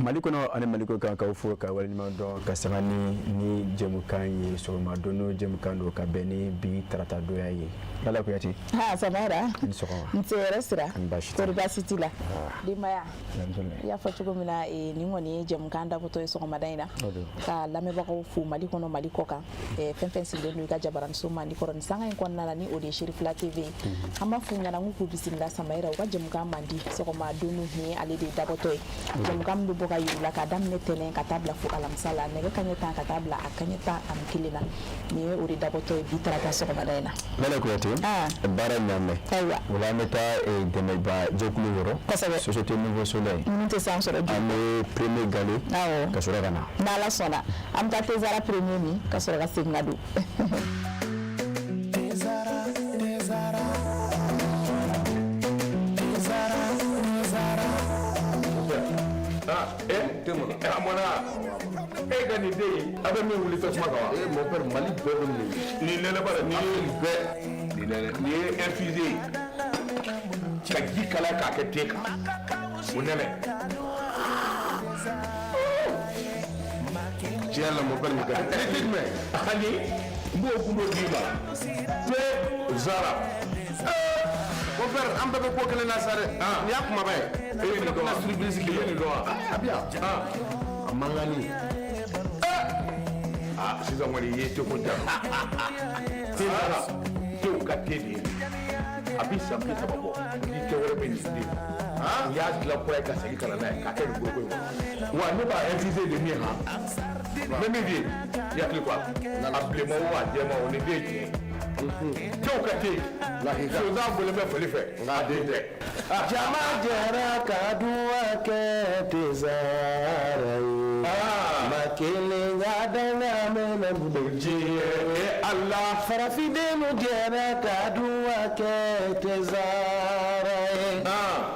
Mali kɔnɔ ani Mali kɔkan, k'aw fo ka waleɲuman dɔn ka sanga ni jɛmukan ye. Sɔgɔma don o jɛmukan don ka bɛn ni bi tarata donya ye. Lala Kuyate. Ha, Samara. I ni sɔgɔma. Nse, hɛrɛ sira. Ani baasi tɛ. Kɔri baasi t'i la? Denbaya? Alhamdulilayi. I y'a fɔ cogo min na, nin kɔni ye jɛmukan dabɔtɔ ye sɔgɔmada in na. O don. Ka lamɛnbagaw fo Mali kɔnɔ, Mali kɔ kan. Fɛn fɛn sigilen don i ka jabaraniso mandi kɔrɔ nin sanga in kɔnɔna na, ni o de ye Cherifla TV ye. An b'a f'u ɲɛna k'u bisimila Samayira u ka jɛmukan mandi sɔgɔma don nin ye, ale de ye dabɔtɔ ye. Jɛmukan min bɛ bɔ ka yir'u la k'a daminɛ tɛnɛn ka taa bila fo alamisa la, nɛgɛ kaɲɛ 10 ka taa bila a kaɲɛ 11 na. Nin ye o de dabɔtɔ ye bi tarata sɔgɔmada in na. Lala Kuyate. Baara ɲaamɛ. Ayiwa. O la an bɛ taa dɛmɛba jɛkulu yɔrɔ. Kosɛbɛ. Société Nouveau Soleil. Minnu tɛ san sɔrɔ An bɛ premier gale. Awɔ. Ka sɔrɔ ka na. N'Ala sɔnna, an bɛ taa Tezara premier min ka sɔrɔ ka segin ka don. Tezara, Tezara, Tezara, Tezara. Ah, eh, a mɔna e ka nin den in, a bɛ min wuli tasuma kan wa? Eh, mon père, Mali bɛɛ bɛ nin. Nin nɛnɛ bara nin ye bɛɛ nin nɛnɛ nin ye infusé ye ka ji kala k'a kɛ te kan, o nɛnɛ. Tiɲɛ la, mon père, nin ka di. Te jumɛn? Ani n b'o gundo d'i ma, te zara. Mon père, an bɛɛ bɛ ko kelen na sa dɛ. Nin y'a kumaba ye. E ye nin dɔn wa? Surprise. I ye nin dɔn wa? A bi yan. A mankanni. Ah, sisan kɔni i ye teko ja. Te zara, tew ka te de ye, a bi san 30 bɔ ni te wɛrɛ bɛ nin den. N y'a dilan kura ye ka segin ka na n'a ye k'a kɛ nin foroko in kɔnɔ wa. Ne b'a infusé de min han, n bɛ min f'i ye, i hakili to a la, a bilenman o, a jɛman o, nin den ye tiɲɛ ye. Tew ka te, sonsan bɔlen bɛ fali fɛ nka a den tɛ. Jama jɛra ka duwa kɛ Tezara ye. Ma kelen ka danga mɛnɛ bolo. Diɲɛ Ala. Farafindenw jɛra ka duwa kɛ Tezara ye.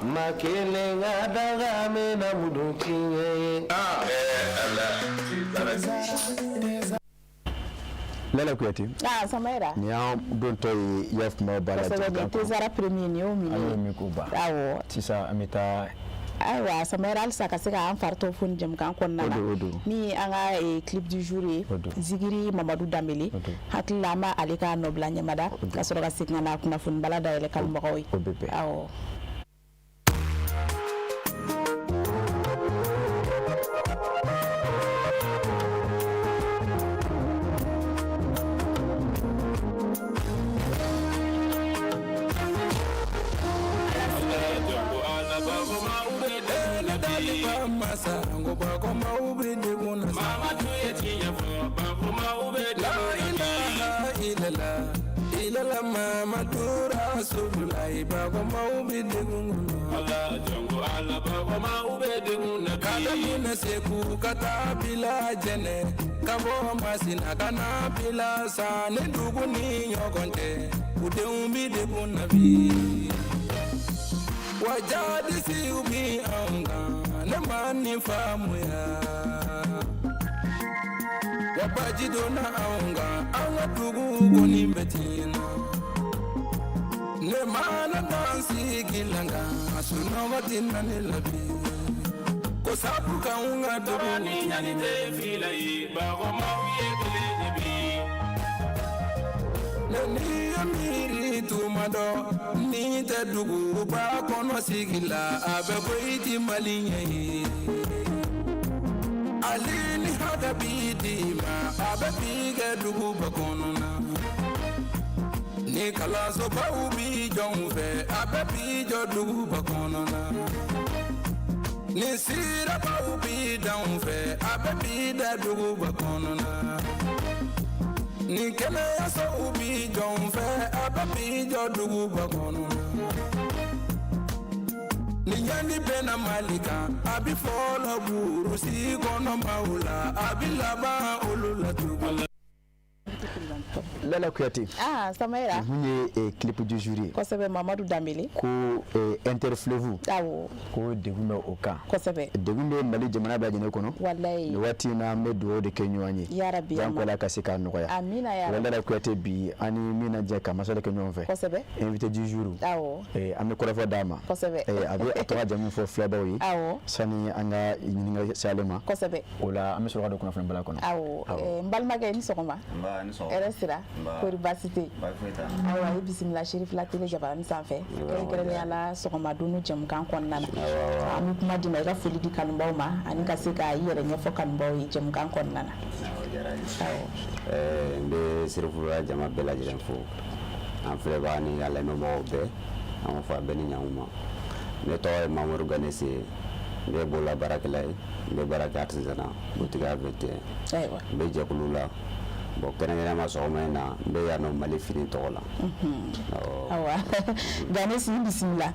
Ma kelen ka danga mɛnɛ bolo tiɲɛ ye. Lala Kuyate. Ah, Samayira. Nin y'an dontɔ ye, i y'a kuma ba la. Kosɛbɛ, nin Tezara premier nin y'o min An y'o ye. min k'o ban. Awɔ. Sisan an bɛ taa. Ayiwa Samayira, halisa ka se k'an fari tɔ fo nin jɛmukan kɔnɔna O na. don, o don. Min ye an ka clip du jour ye. O don. Zigiri Mamadu Danbele. O don. Hakili la an b'ale ka nɔbila ɲɛmada ka sɔrɔ ka segin ka na kunnafoni bala dayɛlɛ kanubagaw ye. O bɛ bɛn. Awɔ. La ilaha illallah, illallah Muhammadu Rasulullah, bagomaw bɛ degun kɔnɔ. Ka daminɛ Segu ka taa bila Jɛnɛ, ka bɔ Masina ka na bila San, ni dugu ni ɲɔgɔn cɛ, u denw bɛ degun na bi. Wa jadisiw bi anw kan, ne ma nin faamuya. Wa baji donna anw kan, an ka dugu kɔni bɛ tiɲɛ na. Ne mana dan sigi la kan, sunɔgɔ tɛ na ne la bi. Ko sabu k'anw ka dugu ni ɲani tɛ fila ye, bagomaw ye kelen ye bi. Ne ni ye miiri tuma dɔ, ni tɛ duguba kɔnɔ sigi la, a bɛ ko i ti Mali ɲɛ ye. Ale ni hakɛ bi d'i ma, a bɛ bi kɛ duguba kɔnɔ na. Ni kalansobaw bi jɔnw fɛ, a bɛ bi jɔ duguba kɔnɔ na. Ni sirabaw bi danw fɛ, a bɛ bi da duguba kɔnɔ na. Ni kɛnɛyasow bi jɔnw fɛ, a bɛ bi jɔ duguba kɔnɔ na. Ni ɲani bɛna Mali kan, a bi fɔlɔ burusi kɔnɔ maaw la, a bi laban olu la tugun. Lala Kuyate. Ah, Samayira. Mun ye clip du jour ye? Kosɛbɛ, Mamadu Danbele. Ko interfleuve. Awɔ. Ko degun bɛ o kan. Kosɛbɛ. Degun bɛ Mali jamana bɛɛ lajɛlen kɔnɔ. Walayi. Nin waati in na, an bɛ dugawu de kɛ ɲɔgɔn ye. Yarabi. Janko Ala ka se k'a nɔgɔya. Amina yarabi. Lala Kuyate, bi an ni min na jɛ ka masala kɛ ɲɔgɔn fɛ. Kosɛbɛ. Invité du jour. Awɔ. An bɛ kɔrɔfɔ d'a ma. Kosɛbɛ. A bɛ a tɔgɔ jamu fɔ filɛbaw ye. Awɔ. Sani an ka ɲininkali se ale ma. Kosɛbɛ. O la, an bɛ sɔrɔ ka don kunnafoni bala kɔnɔ. Awɔ. N balimakɛ, ni sɔgɔma. Nba, ni sɔgɔma. Hɛrɛ sira? Nba. Kori baasi tɛ yen? Baasi foyi t'a la. Ayiwa, i bisimila Cherifila Télé jabarani sanfɛ, kɛrɛnkɛrɛnnenya la sɔgɔma donu jɛmukan kɔnɔna na. An bɛ kuma d'i ma, i ka foli di kanubaw ma ani ka se ka i yɛrɛ ɲɛfɔ kanubaw ye jɛmukan kɔnɔna na. O diyara n ye. N bɛ Serifula jama bɛɛ lajɛlen fo, an filɛbaga ni a lamɛnbagaw bɛɛ, an b'a fɔ a bɛɛ ni ɲankuma. Ne tɔgɔ ye Mamadu Ganese ye, n bɛ bolola baarakɛla ye, n bɛ baara kɛ artisanat boutique à 21. N bɛ jɛkulu la. Bon, kɛrɛnkɛrɛnnenya ma, sɔgɔma in na, n bɛ yan nɔ Mali fini tɔgɔ la. Ayiwa, Ganesi, i bisimila.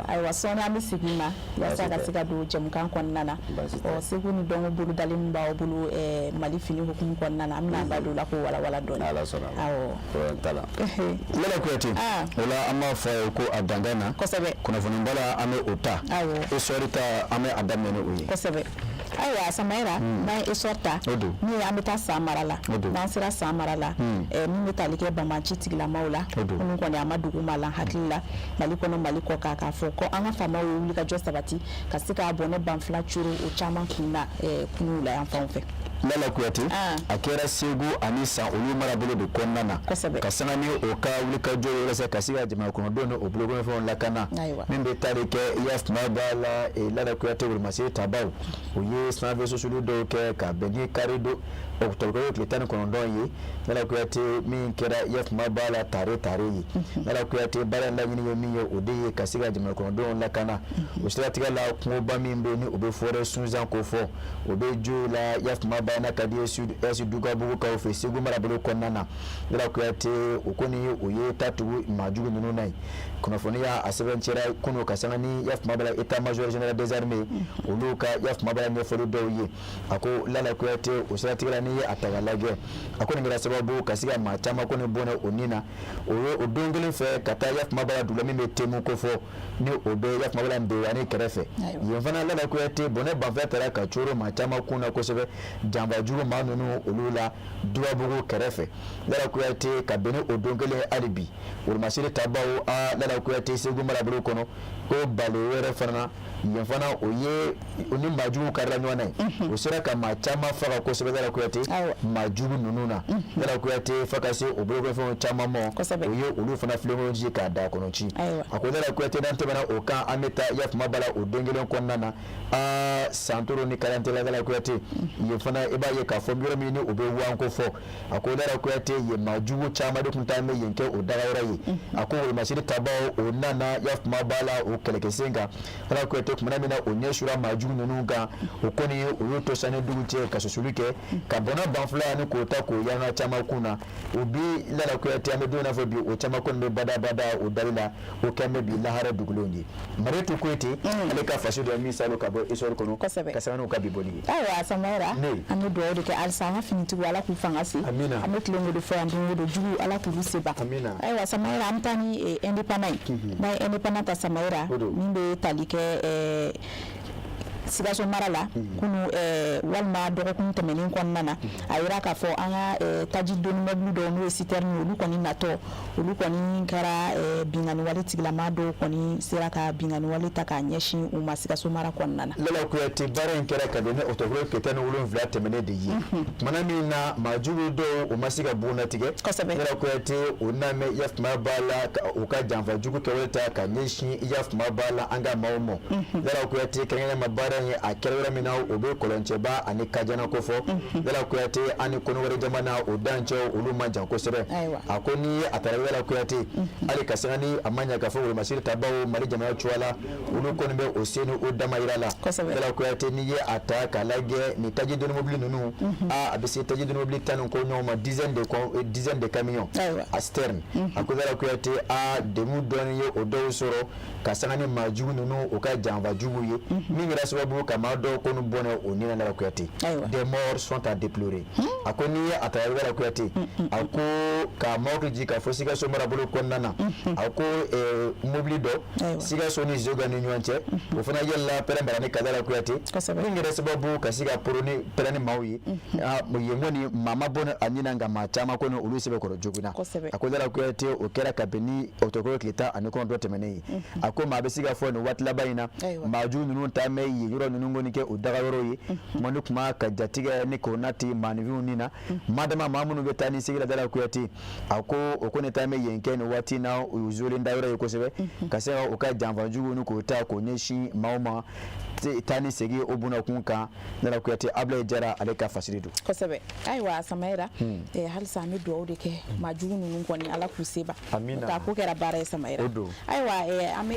Ayiwa, sɔɔni an bɛ segin i ma walasa ka se ka don jɛmukan kɔnɔna na. Ɔ, seko ni dɔnko bolodalen min b'aw bolo Mali fini hukumu kɔnɔna na, an bɛna an da don o la k'o walawala dɔɔni. Ala sɔnna. Awɔ. Problème t'a la. Lala Kuyate. O la, an b'a fɔ a ye ko a dankan na. Kosɛbɛ. Kunnafoni bala, an bɛ o ta. Awɔ. Histoire ta, an bɛ a daminɛ ni o ye. Kosɛbɛ. Ayiwa Samayira, n'an ye histoire ta, O don. min ye an bɛ taa San mara la. O don. N'an sera San mara la, min bɛ tali kɛ banbanci tigilamaw la, O don. minnu kɔni a ma dugu ma la n hakili la Mali kɔnɔ, Mali kɔ kan, k'a fɔ ko an ka faamaw ye wulikajɔ sabati ka se k'a bɔnɛ banfila coro o caman kun na kunun la yan fanw fɛ. Lala Kuyate, a kɛra Segu ani San olu marabolo de kɔnɔna na. Kosɛbɛ. Ka sanga ni o ka wulikajɔ ye walasa ka se ka jamana kɔnɔdenw ni o bolokɔnɔfɛnw lakana. Min bɛ taali kɛ yafuma b'a la, Lala Kuyate, wolomasiri tabaw, o ye sanfɛ susuli dɔw kɛ ka bɛn ni kari don octobre tile 19 ye. Lala Kuyate, min kɛra yafuma b'a la tare tare ye. Lala Kuyate, baara in laɲini ye min ye, o de ye ka se ka jamana kɔnɔdenw lakana. O siratigɛ la, kungoba min bɛ yen ni o bɛ forêt Sunzan ko fɔ, o bɛ jo la yafuma ba n'a ka di ye sud est Dugabugukaw fɛ Segu marabolo kɔnɔna na. Lala Kuyate, o kɔni o ye ta tugu maajugu ninnu na ye. Kunnafoniya a sɛbɛncɛra kunun ka sanga ni yafuma bala état major général des armées olu ka yafuma bala ɲɛfɔli dɔw ye. A ko Lala Kuyate, o siratigɛ la, n'i ye a ta k'a lajɛ, a ko nin kɛra sababu ka se ka maa caman kɔni bɔnɛ o nin na. O ye o don kelen fɛ ka taa yafuma bala dugu la min bɛ Temu ko fɔ, ni o bɛ yafuma bala Nbewani kɛrɛfɛ. Yen fana, Lala Kuyate, bɔnɛ banfila taara ka coro maa caman kun na kosɛbɛ janfajugu maa ninnu olu la Dugabugu kɛrɛfɛ. Lala Kuyate, ka bɛn ni o don kelen hali bi, wolomasiri tabaw a Lala Kuyate, Segu marabolo kɔnɔ, ko bale wɛrɛ fana na yen fana, o ye o ni maajugu karila ɲɔgɔn na ye, o sera ka maa caman faga kosɛbɛ Lala Kuyate maajugu ninnu na. Lala Kuyate, fo ka se o bolokɔfɛnw caman ma, o ye olu fana filenkolon ci k'a da kɔnɔ ci. A ko Lala Kuyate, n'an tɛmɛna o kan, an bɛ taa yafuma bala o don kelen kɔnɔna na aa Santoro ni Karantela. Lala Kuyate, yen fana i b'a ye k'a fɔ yɔrɔ min ni o bɛ wanko fɔ. A ko Lala Kuyate, yen maajugu caman de tun taa bɛ yen kɛ o dagayɔrɔ ye. A ko wolomasiri tabaw o nana yafuma b'a la o kɛlɛkɛsen kan. Lala Kuyate, tumana min na o ɲɛsura maajugu ninnu kan, o kɔni o y'o to sani dugu cɛ ka susuli kɛ ka bɔnna banfila ani k'o ta k'o yanga caman kun na. O bi Lala Kuyate, an bɛ don n'a fɔ bi, o caman kɔni bɛ badabada o dali la, o kɛn bɛ bi lahara dugulenw ye. Mariatu Kuyate, ale ka faso dɔ min salo ka bɔ histoire kɔnɔ ka sanga n'u ka bi bɔli ye. Ayiwa Samayira, an bɛ dugawu de kɛ halisa an ka finitigiw, Ala k'u fanga se. Amina. An bɛ tilen k'o de fɔ yan don o don, jugu Ala k'olu se ban. Amina. Ayiwa Samayira, an bɛ taa ni indépendant ye. N'an ye indépendant ta Samayira, min bɛ tali kɛ Sikaso mara la kunu walima dɔgɔkun tɛmɛnen kɔnɔna na, a yira k'a fɔ an ka taji doni mɔbili dɔw, n'o ye citerne, olu kɔni natɔ, olu kɔni kɛra binkanni wale tigilama dɔw kɔni sera ka binkanni wale ta k'a ɲɛsin u ma Sikaso mara kɔnɔna na. Lala Kuyate, baara in kɛra ka bɛn ni octobre tile 17 tɛmɛnen de ye, tumana min na maajugu dɔw o ma se ka bugunnatigɛ. Lala Kuyate, o namɛ yafuma b'a la u ka janfa jugu kɛwale ta ka ɲɛsin yafuma b'a la an ka maaw ma. Lala Kuyate, kɛrɛnkɛrɛnnenya ma, baara in a kɛra yɔrɔ min na, o bɛ Kɔlɔncɛba ani Kajana ko fɔ. Lala Kuyate, ani Kɔnɔwari jamana o dancɛ olu man jan kosɛbɛ. A ko ni a taara Lala Kuyate, hali ka sanga ni a ma ɲɛ k'a fɔ wolomasiri tabaw Mali jamana cogoya la, olu kɔni bɛ o sen ni o damayira la. Lala Kuyate, n'i ye a ta k'a lajɛ, ni taji doni mobili ninnu, a bɛ se taji doni mobili 10 ni kɔ ɲɔgɔn ma, dizaine de camions à citerne. A ko Lala Kuyate, a degun dɔɔni ye o dɔw sɔrɔ ka sanga ni maajugu ninnu u ka janfa jugu ye, min kɛra sababu sababu ka maa dɔw kɔni bɔnɛ o ni na Lala Kuyate. Des morts sont à déplorer. A ko n'i ye a ta Lala Kuyate, a ko ka maaw jigin k'a fɔ Sikaso marabolo kɔnɔna na, a ko mobili dɔ Sikaso ni Zeguwa ni ɲɔgɔn cɛ, o fana yɛlɛla pɛrɛn ni ka Lala Kuyate, min kɛra sababu ka se ka poroni pɛrɛn ni maaw ye yen kɔni, maa ma bɔnɛ a ni na, nka maa caman kɔni olu sɛbɛkɔrɔ joginna. A ko Lala Kuyate, o kɛra ka bɛn ni octobre tile 19 tɛmɛnen ye. A ko maa bɛ se ka fɔ nin waati laban in na, maajugu ninnu ta mɛn yen yɔrɔ ninnu kɔni kɛ o daga yɔrɔ ye kuma ni kuma, ka jatigɛ ni k'o nati maaninfinw ni na, madama maa minnu bɛ taa ni segin la. Lala Kuyate, a ko o kɔni ta mɛn yen kɛ nin waati na o zolen da yɔrɔ ye kosɛbɛ, ka se ka u ka janfajugu ni k'o ta k'o ɲɛsin maaw ma taa ni segin o bunakun kan. Lala Kuyate, Abulayi Jara ale ka fasiri don. Kosɛbɛ. Ayiwa Samayira, halisa an bɛ dugawu de kɛ, maa jugu ninnu kɔni, Ala k'u seba. Amina. A ko kɛra baara ye Samayira. O don. Ayiwa, an bɛ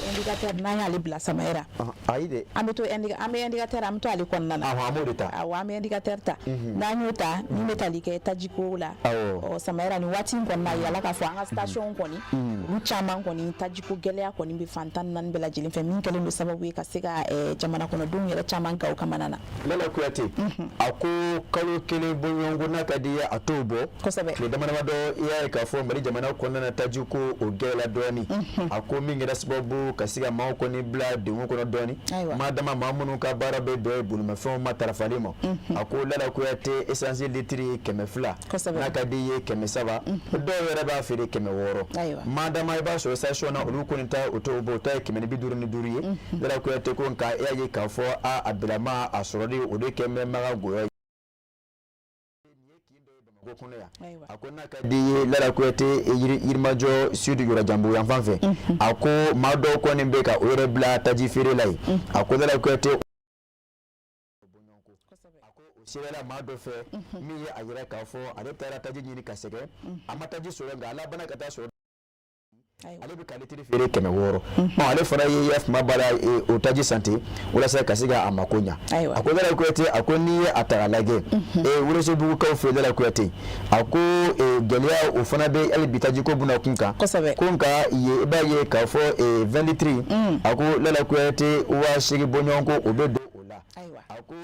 indicateur n'an y'ale bila Samayira. Ayi dɛ. An bɛ to an bɛ indicateur, an bɛ to ale kɔnɔna na. An b'o de ta. Awɔ, an bɛ indicateur ta. N'an y'o ta, min bɛ tali kɛ tajiko la. Awɔ. Ɔ Samayira, nin waati in kɔni na, yala k'a fɔ an ka station kɔni, olu caman kɔni, tajiko gɛlɛya kɔni bɛ fan 14 bɛɛ lajɛlen fɛ, min kɛlen don sababu ye ka se ka jamana kɔnɔdenw yɛrɛ caman ga u kamana na. Lala Kuyate, a ko kalo kelen bɔɲɔgɔnko n'a ka di ye, a t'o bɔ. Tile damadɔ, i y'a ye k'a fɔ Mali jamana kɔnɔna na, taji ko o gɛlɛya dɔɔnin. A ko min kɛra sababu ka se ka maaw kɔni bila degun kɔnɔ dɔɔnin, maa dama maa minnu ka baara bɛ bɛn bolimafɛnw matarafali ma. A ko Lala Kuyate, essence litiri 200, n'a ka di ye 300, dɔw yɛrɛ b'a feere 600. Maa dama i b'a sɔrɔ station na, olu kɔni ta o t'o bɔ, o ta ye 155 ye. Lala Kuyate ko nka e y'a ye k'a fɔ a bilama a sɔrɔli, o de kɛ bɛ makan goyɔ ye Bamakɔ kɔnɔ yan. A ko n'a ka di ye, Lala Kuyate, Yirimajɔ Sud yɔrɔjanbugu yan fan fɛ, a ko maa dɔw kɔni bɛ ka o yɛrɛ bila taji feere la yen. A ko Lala Kuyate, a ko o seereyala maa dɔ fɛ min ye a yira k'a fɔ ale taara taji ɲini ka sɛgɛn, a ma taji sɔrɔ, nka a labanna ka taa sɔrɔ ale bɛ ka litiri feere 600. Ale fana ye yafama ba la o taji san ten walasa ka se ka a mako ɲa. A ko Lala Kuyate, a ko n'i ye a ta k'a lajɛ, Welesebugukaw fɛ, Lala Kuyate, a ko gɛlɛya o fana bɛ hali bi tajiko bunakun kan. Ko nka yen i b'a ye k'a fɔ 20 litres, a ko Lala Kuyate, 8000 bɔɲɔgɔnko o bɛ don o la. A ko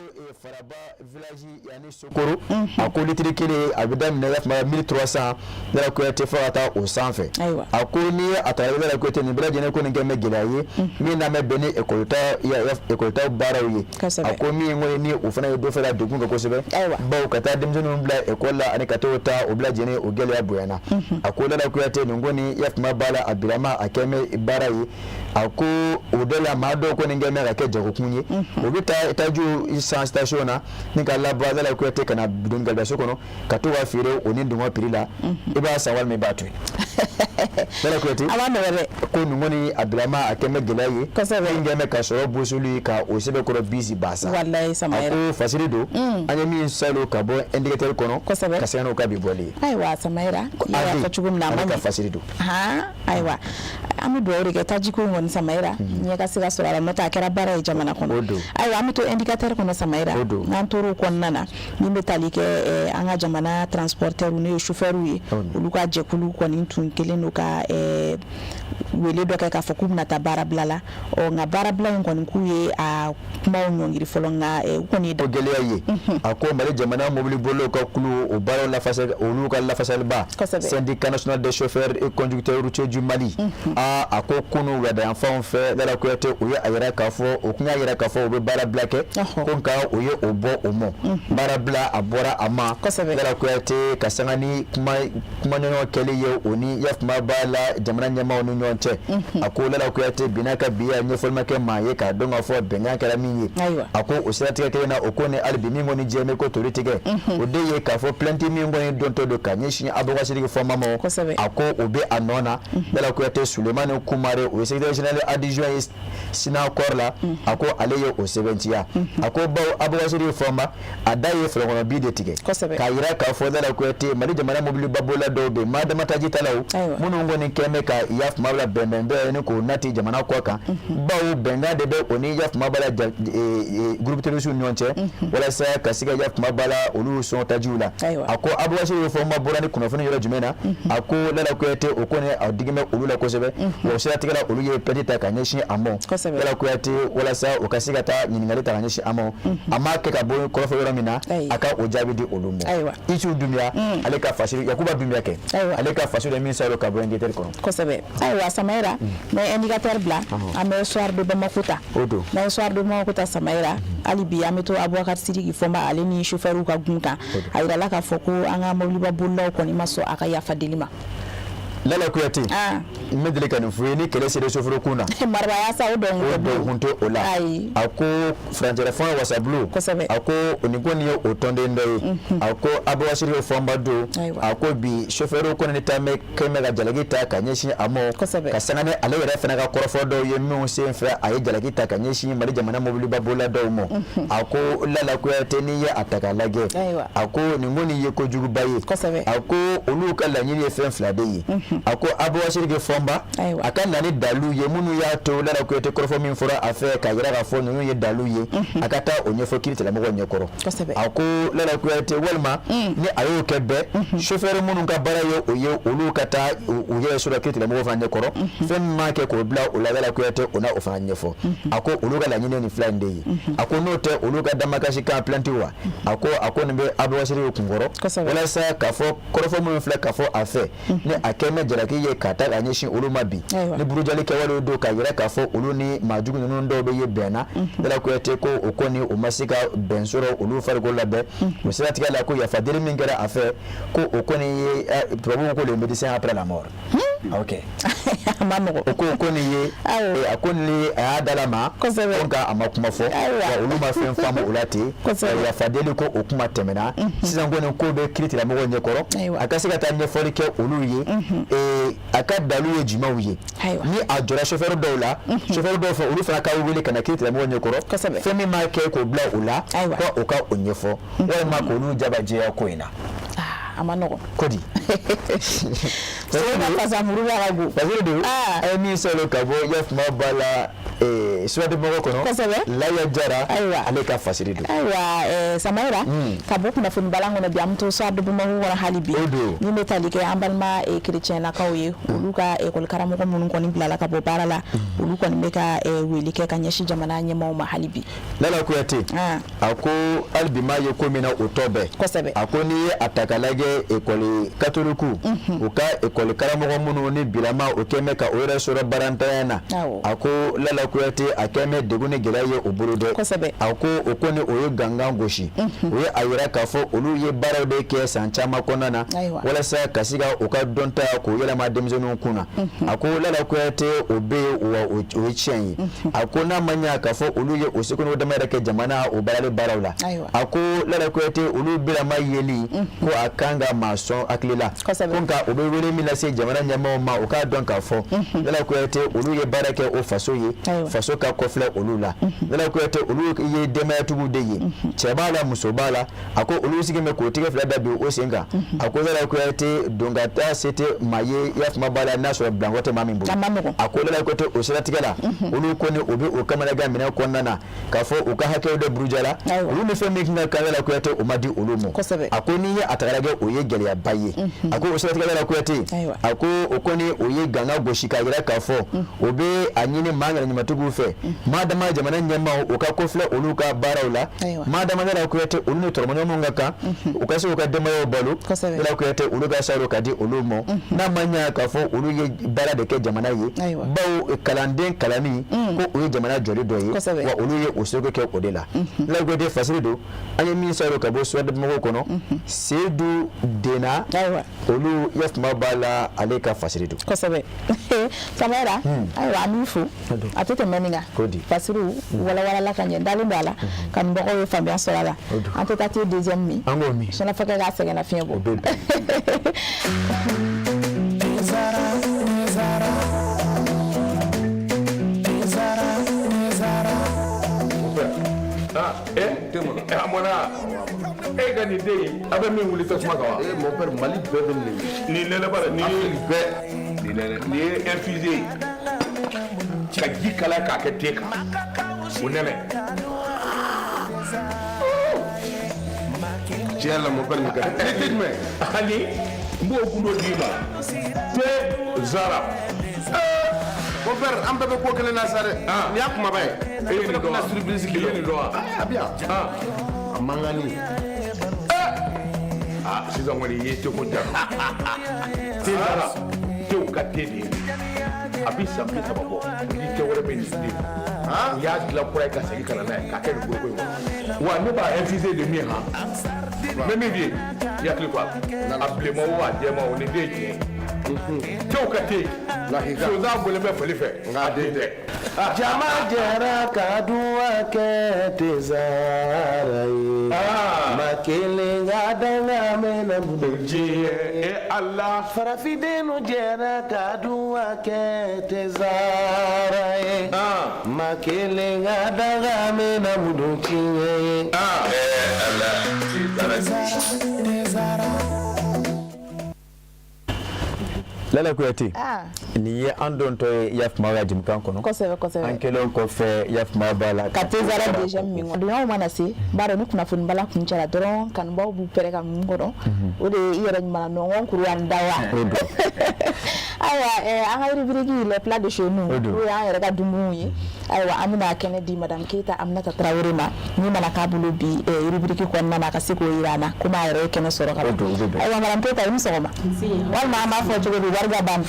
Faraba village yanni Sokoro, a ko litiri kelen a bɛ daminɛ yafama 1300, Lala Kuyate, fo ka taa o sanfɛ. A ko n'i ye a ta Lala Kuyate, nin bɛɛ lajɛlen ko nin kɛ bɛ gɛlɛya ye min n'an bɛ bɛn ni ekɔlita baaraw ye. A ko min kɔni ni o fana ye dɔ fara degun kan kosɛbɛ, bawo ka taa denmisɛnninw bila ekɔli la ani ka t'o ta o bila lajɛlen, o gɛlɛya bonyana. A ko Lala Kuyate, nin kɔni yafama b'a la, a bilama a kɛ bɛ baara ye. A ko o de la maa dɔw kɔni kɛ bɛ ka kɛ jagokun ye, u bɛ taa tajiw san station na ni ka laban, Lala Kuyate, ka na don garibaso kɔnɔ ka to ka feere o ni dungɔ prix la. I b'a san walima i b'a to yen. Lala Kuyate, a b'a nɔgɔ dɛ. Ko nin kɔni a bilama a kɛ bɛ gɛlɛya ye min kɛ bɛ ka sɔrɔ bosoli ka o sɛbɛkɔrɔ bisi basa. Walayi Samayira. A ko fasiri don an ye min salo ka bɔ indicateur kɔnɔ ka sɛgɛn n'o ka bi bɔli ye. Ayiwa Samayira, i y'a fɔ cogo min na, a ma ale ka fasiri don. Han, ayiwa, an bɛ dugawu de kɛ tajiko in kɔni, Samayira, ɲɛ ka se ka sɔrɔ a la, n'o tɛ a kɛra baara ye jamana kɔnɔ. Ayiwa, an bɛ to indicateur kɔnɔ Samayira, n'an tor'o kɔnɔna na, min bɛ tali kɛ an ka jamana transporteurs, n'o ye chauffeurs ye, olu ka jɛkulu kɔni tun kɛlen don ka wele dɔ kɛ k'a fɔ k'u bɛna taa baarabila la. Ɔ nka baarabila in kɔni, k'u ye a kumaw ɲɔngiri fɔlɔ, nka u kɔni ye o gɛlɛya ye. A ko Mali jamana mobilibololaw ka kulu, o baaraw lafasa, olu ka lafasaliba, Syndicat national des chauffeurs et conducteurs routiers du Mali, aa, a ko kunun wuladayanfanw fɛ, Lala Kuyate, u ye a yira k'a fɔ o kun y'a yira k'a fɔ u bɛ baarabila kɛ. Ko nka u ye o bɔ o mɔ, baarabila a bɔra a ma, Lala Kuyate, ka sanga ni kuma kumaɲɔgɔn kɛli ye o ni yafama b'a la jamana ɲɛmaaw ni ɲɔgɔn cɛ. A ko Lala Kuyate, bi n'a ka bi ya ɲɛfɔli ma kɛ maa ye k'a dɔn k'a fɔ bɛnkan kɛra min ye. A ko o siratigɛ kelen na, o ko ni hali bi min kɔni jɛ bɛ ko tori tigɛ, o de ye k'a fɔ plainte min kɔni dontɔ don ka ɲɛsin Abubakar Sidiki Fɔnba ma, a ko o bɛ a nɔ na. Lala Kuyate, Sulemani Kumare, o ye secrétaire général adjoint ye Synacor la, a ko ale ye o sɛbɛntiya. A ko bawo Abubakar Sidiki Fɔnba a da ye fɔlɔkɔnɔ bi de tigɛ k'a jira k'a fɔ Lala Kuyate, Mali jamana mobilibabolila dɔw bɛ maa dama tajitalaw minnu kɔni kɛn bɛ ka yafama bila. bɛnbɛnbɛn ni k'o nati jamana kɔ kan, bawo bɛnkan de bɛ o ni yafuma b'a la groupe terroriste ni ɲɔgɔn cɛ, walasa ka se ka yafuma b'a la olu sɔn tajiw la. A ko Abubakar Sidiki Fɔnba bɔra ni kunnafoni yɔrɔ jumɛn na? A ko Lala Kuyate, o kɔni a digi bɛ olu la kosɛbɛ, wa o siratigɛ la olu ye plainte ta ka ɲɛsin a ma, Lala Kuyate, walasa o ka se ka taa ɲininkali ta ka ɲɛsin a ma. A m'a kɛ ka bɔ kɔrɔfɔ yɔrɔ min na, a ka o jaabi di olu ma. Isu Dunbiya, ale ka fasiri, Yakuba Dunbiya kɛ, ale ka fasiri min sɔrɔ ka bɔ indicateur kɔnɔ. Kosɛbɛ. Ayiwa Samayira, n bɛ indicateur bila, an bɛ Soir de Bamako ta. N'an ye Soir de Bamako ta, Samayira, hali bi an bɛ to Abubakar Sidiki Fɔnba ale ni chauffeur ka gun kan. A yirala k'a fɔ ko an ka mobiliba bolilaw kɔni ma sɔn a ka yafa deli ma. Lala Kuyate, n bɛ deli ka nin f'u ye, ni kɛlɛ sera chauffeur kun na, marabaya sa, o dɔn kun tɛ o la. A ko furancɛla fanga wasabulon, a ko nin ko nin ye o tɔnden dɔ ye. A ko Abubakar Sidiki Fɔnba don. A ko bi chauffeur kɔni ni taa bɛ kɛmɛ ka jalaki ta ka ɲɛsin a ma, ka sanga ni ale yɛrɛ fana ka kɔrɔfɔ dɔw ye minnu sen fɛ a ye jalaki ta ka ɲɛsin Mali jamana mobiliba bolila dɔw ma. A ko Lala Kuyate, n'i ye a ta k'a lajɛ, a ko nin ko nin ye kojuguba ye. A ko olu ka laɲini ye fɛn fila de ye. A ko Abubakar Sidiki Fɔnba, a ka na ni dalu ye minnu y'a to Lala Kuyate kɔrɔfɔ min fɔra a fɛ k'a jira k'a fɔ ninnu ye dalu ye, a ka taa o ɲɛfɔ kiiritigɛlamɔgɔw ɲɛkɔrɔ. A ko Lala Kuyate, walima ni a y'o kɛ bɛɛ, chauffeur minnu ka baara ye o ye, olu ka taa u yɛrɛ sɔrɔ kiiritigɛlamɔgɔw fana ɲɛkɔrɔ, fɛn min m'a kɛ k'o bila o la, Lala Kuyate, o na o fana ɲɛfɔ. A ko olu ka laɲini nin fila in de ye. A ko n'o tɛ, olu ka damakasi kan plainte wa, a ko nin bɛ Abubakar Sidiki kunkɔrɔ, walasa k'a fɔ kɔrɔfɔ minnu filɛ k'a fɔ a fɛ ni a kɛ mɛ jalaki ye ka taa ka ɲɛsin olu ma bi, ni burujali kɛwalew don k'a yira k'a fɔ olu ni maajugu ninnu dɔw bɛ ye bɛn na. Lala Kuyate ko o kɔni o ma se ka bɛn sɔrɔ olu farikolo la bɛɛ. O siratigɛ la, ko yafadeli min kɛra a fɛ, ko o kɔni ye tubabuw ko le médecin après la mort. Ok, a ma nɔgɔ. O ko nin ye a ko ni a y'a dalama ko nka a ma kuma fɔ, wa olu ma fɛn faamu o la ten. Yafadeli ko o kuma tɛmɛna sisan, ko nin ko bɛ kiiritigɛlamɔgɔw ɲɛkɔrɔ, a ka se ka taa ɲɛfɔli kɛ olu ye, a ka dalu ye jumɛnw ye, ni a jɔra chauffeur dɔw la, chauffeur dɔw fɛ, olu fana ka wele ka na kiiritigɛlamɔgɔw ɲɛkɔrɔ, fɛn min m'a kɛ k'o bila u la, ko o ka o ɲɛfɔ, walima k'olu jabajɛya ko in na. A ma nɔgɔ. Ko di fasiri don a ye min sɔrɔ ka bɔ yafuma ba la Soir de Bamako kɔnɔ. Laya Jara, ale ka fasiri don. Ayiwa Samayira, ka bɔ kunnafoni balan kɔnɔ bi, an bɛ to Soir de Bamako kɔnɔ hali bi, min bɛ tali kɛ an balima kerecɛnlakaw ye, olu ka ekɔli karamɔgɔ minnu kɔni bilala ka bɔ baara la, olu kɔni bɛ ka wele kɛ ka ɲɛsin jamana ɲɛmaaw ma hali bi. Lala Kuyate, a ko hali bi m'a ye ko min na o tɔ bɛɛ. A ko n'i ye a ta k'a lajɛ, ekɔli katoliku, u ka ekɔli karamɔgɔ minnu ni bilama o kɛn bɛ ka o yɛrɛ sɔrɔ barantanya na, a ko Lala Kuyate, a kɛn bɛ degun ni gɛlɛya ye o bolo dɛ. A ko o kɔni o ye gangan gosi, o ye a yira k'a fɔ olu ye baaraw de kɛ san caman kɔnɔna na walasa ka se ka u ka dɔnta k'o yɛlɛma denmisɛnninw kun na. A ko Lala Kuyate, o bɛ yen wa o ye tiɲɛ ye. A ko n'a ma ɲɛ k'a fɔ olu ye o seko n'o dama yɛrɛ kɛ jamana o baarali baaraw la, a ko Lala Kuyate, olu bilama yeli ko a kan ka maa sɔn hakili la, ko nka o bɛ wele min lase jamana ɲɛmaaw ma, u k'a dɔn k'a fɔ Lala Kuyate, olu ye baara kɛ o faso ye, faso ka kɔfilɛ olu la. Lala Kuyate, olu ye denbayatigiw de ye, cɛ b'a la, muso b'a la. A ko olu sigi bɛ k'o tigɛ fila da bi o sen kan. A ko Lala Kuyate, don ka taa se tɛ maa ye yafuma b'a la n'a sɔrɔ bilankɔ tɛ maa min bolo. A ko Lala Kuyate, o siratigɛ la, olu kɔni o bɛ o kamanagan minɛ kɔnɔna na k'a fɔ u ka hakɛw de burujala, olu ni fɛn min kan ka kan Lala Kuyate, o ma di olu ma. A ko n'i ye a ta k'a lajɛ, o ye gɛlɛyaba ye. A ko o siratigɛ la, Lala Kuyate, a ko o kɔni o ye ganga gosi k'a jira k'a fɔ o bɛ a ɲini maa ŋaniyaɲumantigiw fɛ, maa dama jamana ɲɛmaaw, u ka kɔfilɛ olu ka baaraw la, maa dama Lala Kuyate, olu ni tɔrɔmɔɲɔgɔn minnu ka kan, u ka se k'u ka denbayaw balo, Lala Kuyate, olu ka saro ka di olu ma, n'a ma ɲɛ k'a fɔ olu ye baara de kɛ jamana ye, bawo kalanden kalanni ko o ye jamana jɔli dɔ ye, wa olu ye o seko kɛ o de la. Lala Kuyate, fasiri don an ye min sɔrɔ ka bɔ Soir de Bamako kɔnɔ. Seyidu Dena, olu yafuma b'a la, ale ka fasiri don. Kosɛbɛ Samayira, ayiwa an b'i fo, a tɛ tɛmɛ nin kan, fasiriw walawalala ka ɲɛ, n dalen don a la kanubagaw ye faamuya sɔrɔ a la. An tɛ taa te deuxième min, sinon fo kɛ k'a sɛgɛnna fiɲɛ bɔ. Ah, eh, a mɔna. E ka nin den in, a bɛ min wuli tasuma kan wa? Eh mon père, Mali bɛɛ bɛ nin de. Nin nɛnɛ bara nin ye bɛɛ. Nin nɛnɛ nin ye infusé ye. Ka ji kalaya k'a kɛ te kan. O nɛnɛ. Tiɲɛ la mon père nin ka di. Ni te jumɛn? Ani n b'o gundo d'i ma. Te zara. Mon père, an bɛɛ bɛ ko kelen na sa dɛ. Nin y'a kumaba ye. E ye nin dɔn wa? Surprise I ye nin dɔn wa? A bɛ yan. A mankanni. Ah, sisan kɔni i ye teko ja. Te zara. Tew ka te de ye. A bɛ san 30 bɔ. Ni te wɛrɛ bɛ nin den. U y'a dilan kura ye ka segin ka na n'a ye k'a kɛ nin foroko in kɔnɔ. Wa ne b'a infusé de min han. N bɛ min f'i ye, i hakili to a la. A bilenman o a jɛman o nin den ye tiɲɛ ye. Tew ka te. Lakika. Sonsan bɔlen bɛ fali fɛ. Nka a den tɛ. Jama jɛra ka duwa kɛ Tezara ye. Ma kelen ka danga mɛnna bolo Diɲɛ e Ala. Farafindenw jɛra ka duwa kɛ Tezara ye. Ma kelen ka danga mɛnna bolo tiɲɛ ye. Lala Kuyate. Ah. Nin ye an dontɔ ye Yafuma ka jɛmukan kɔnɔ. Kosɛbɛ kosɛbɛ. An kɛlen kɔfɛ Yafuma b'a la. Ka Tezara déjà min kɔnɔ. Donyaw mana se, n b'a dɔn ni kunnafoni bala kun cɛla dɔrɔn kanubaw b'u pɛrɛ ka mun kɔnɔ. O de ye i yɛrɛ ɲuman nɔngɔn kuru ani dawa. O don. Ayiwa an ka rubrique les plats de chez nous. O don. N'o y'an yɛrɛ ka dumuniw ye. Ayiwa an bɛna kɛnɛ di madame Keyita Aminata Tarawele ma min mana k'a bolo bi rubrique kɔnɔna na a ka se k'o jira an na komi a yɛrɛ ye kɛnɛ sɔrɔ ka ban. O don, o bɛ bɛn. Ayiwa madame Keyita i ni sɔgɔma. Walima an b'a fɔ cogo di wari ka ban.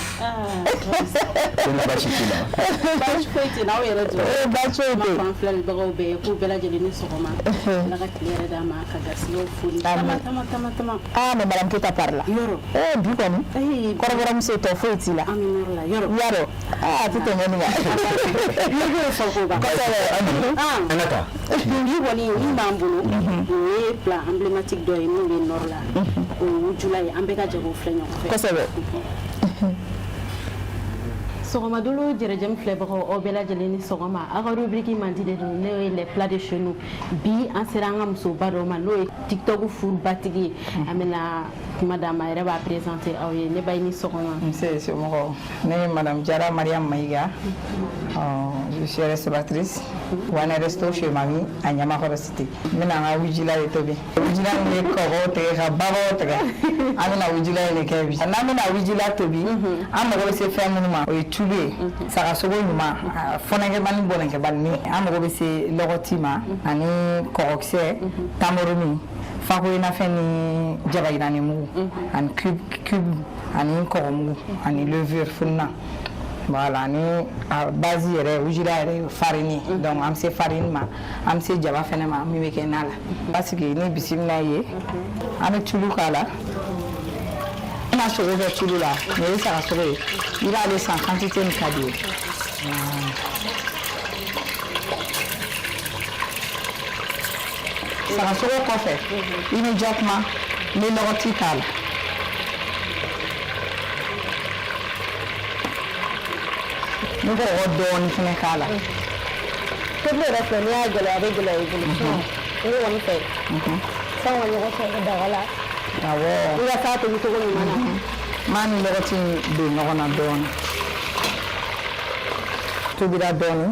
Ko ni baasi t'i la. Baasi foyi tɛ n'aw yɛrɛ dun. Ee baasi foyi tɛ. An filɛlibagaw bɛɛ k'u bɛɛ lajɛlen ni sɔgɔma. Ala ka tile yɛrɛ d'an ma ka garisigɛw foni. Tama tama tama tama. Ah mais madame Keyita parla. Yɔrɔ. Ee bi kɔni. Kɔrɔbɔrɔmuso tɔ foyi t'i la. An bɛ yɔrɔ la yɔrɔ. Yarɔ. Ah a tɛ tɛmɛ nin kan. Ne b'o fɔ ko ban. Kosɛbɛ. Ah. An ka taa. Bi kɔni min b'an bolo o ye plat emblématique dɔ ye min bɛ nord la. O ye wujula ye an bɛɛ ka jɛ k'o filɛ ɲɔgɔn fɛ. Kosɛbɛ. Sɔgɔmadolo jɛrɛjɛmu filɛbagaw aw bɛɛ lajɛlen ni sɔgɔma aw ka rubrique mandi de don n'o ye les plats de chez nous bi an sera an ka musoba dɔ ma n'o ye TikTok furubatigi ye an bɛna kuma d'a ma a yɛrɛ b'a présenter aw ye ne ba i ni sɔgɔma. Nse somɔgɔw ne ye madame Jara Mariam Maïga. Je suis restauratrice One Resto chez Mami à Ɲamakɔrɔ cité. N bɛna an ka wujila de tobi. Wujila min bɛ kɔgɔw tigɛ ka babaw tigɛ. An bɛna wujila in de kɛ bi. N'an bɛna wujila tobi, an mago bɛ se fɛn minnu ma o ye tulu ye, sagasogo ɲuman, fɔnɛkɛbani bɔnɛkɛbani. An mago bɛ se lɔgɔti ma ani kɔgɔkisɛ, tamoroni, fakoyinafɛn ni jabayirani mugu ani cube ani kɔgɔmugu ani levure fununan. Voilà, ani a base yɛrɛ wujila yɛrɛ ye farine. Donc an bɛ se farine ma, an bɛ se jaba fɛnɛ ma min bɛ kɛ na la. Parce que ni bisimila ye, an bɛ tulu k'a la. N bɛna sogo kɛ tulu la, nin ye sagasogo ye. I b'ale san quantité min ka di ye. Sagasogo kɔfɛ, i bɛ jakuma, n bɛ lɔgɔti k'a la. N bɛ kɔgɔ dɔɔni fɛnɛ k'a la. Tobili yɛrɛ filɛ n'i y'a gɛlɛya a bɛ gɛlɛya i bolo. Ne kɔni fɛ f'anw ka ɲɔgɔn sɔrɔ daga la. Awɔ. I ka s'a tobi cogo ɲuman na. N b'a ni lɔgɔti in don ɲɔgɔn na dɔɔni. Tobira dɔɔni.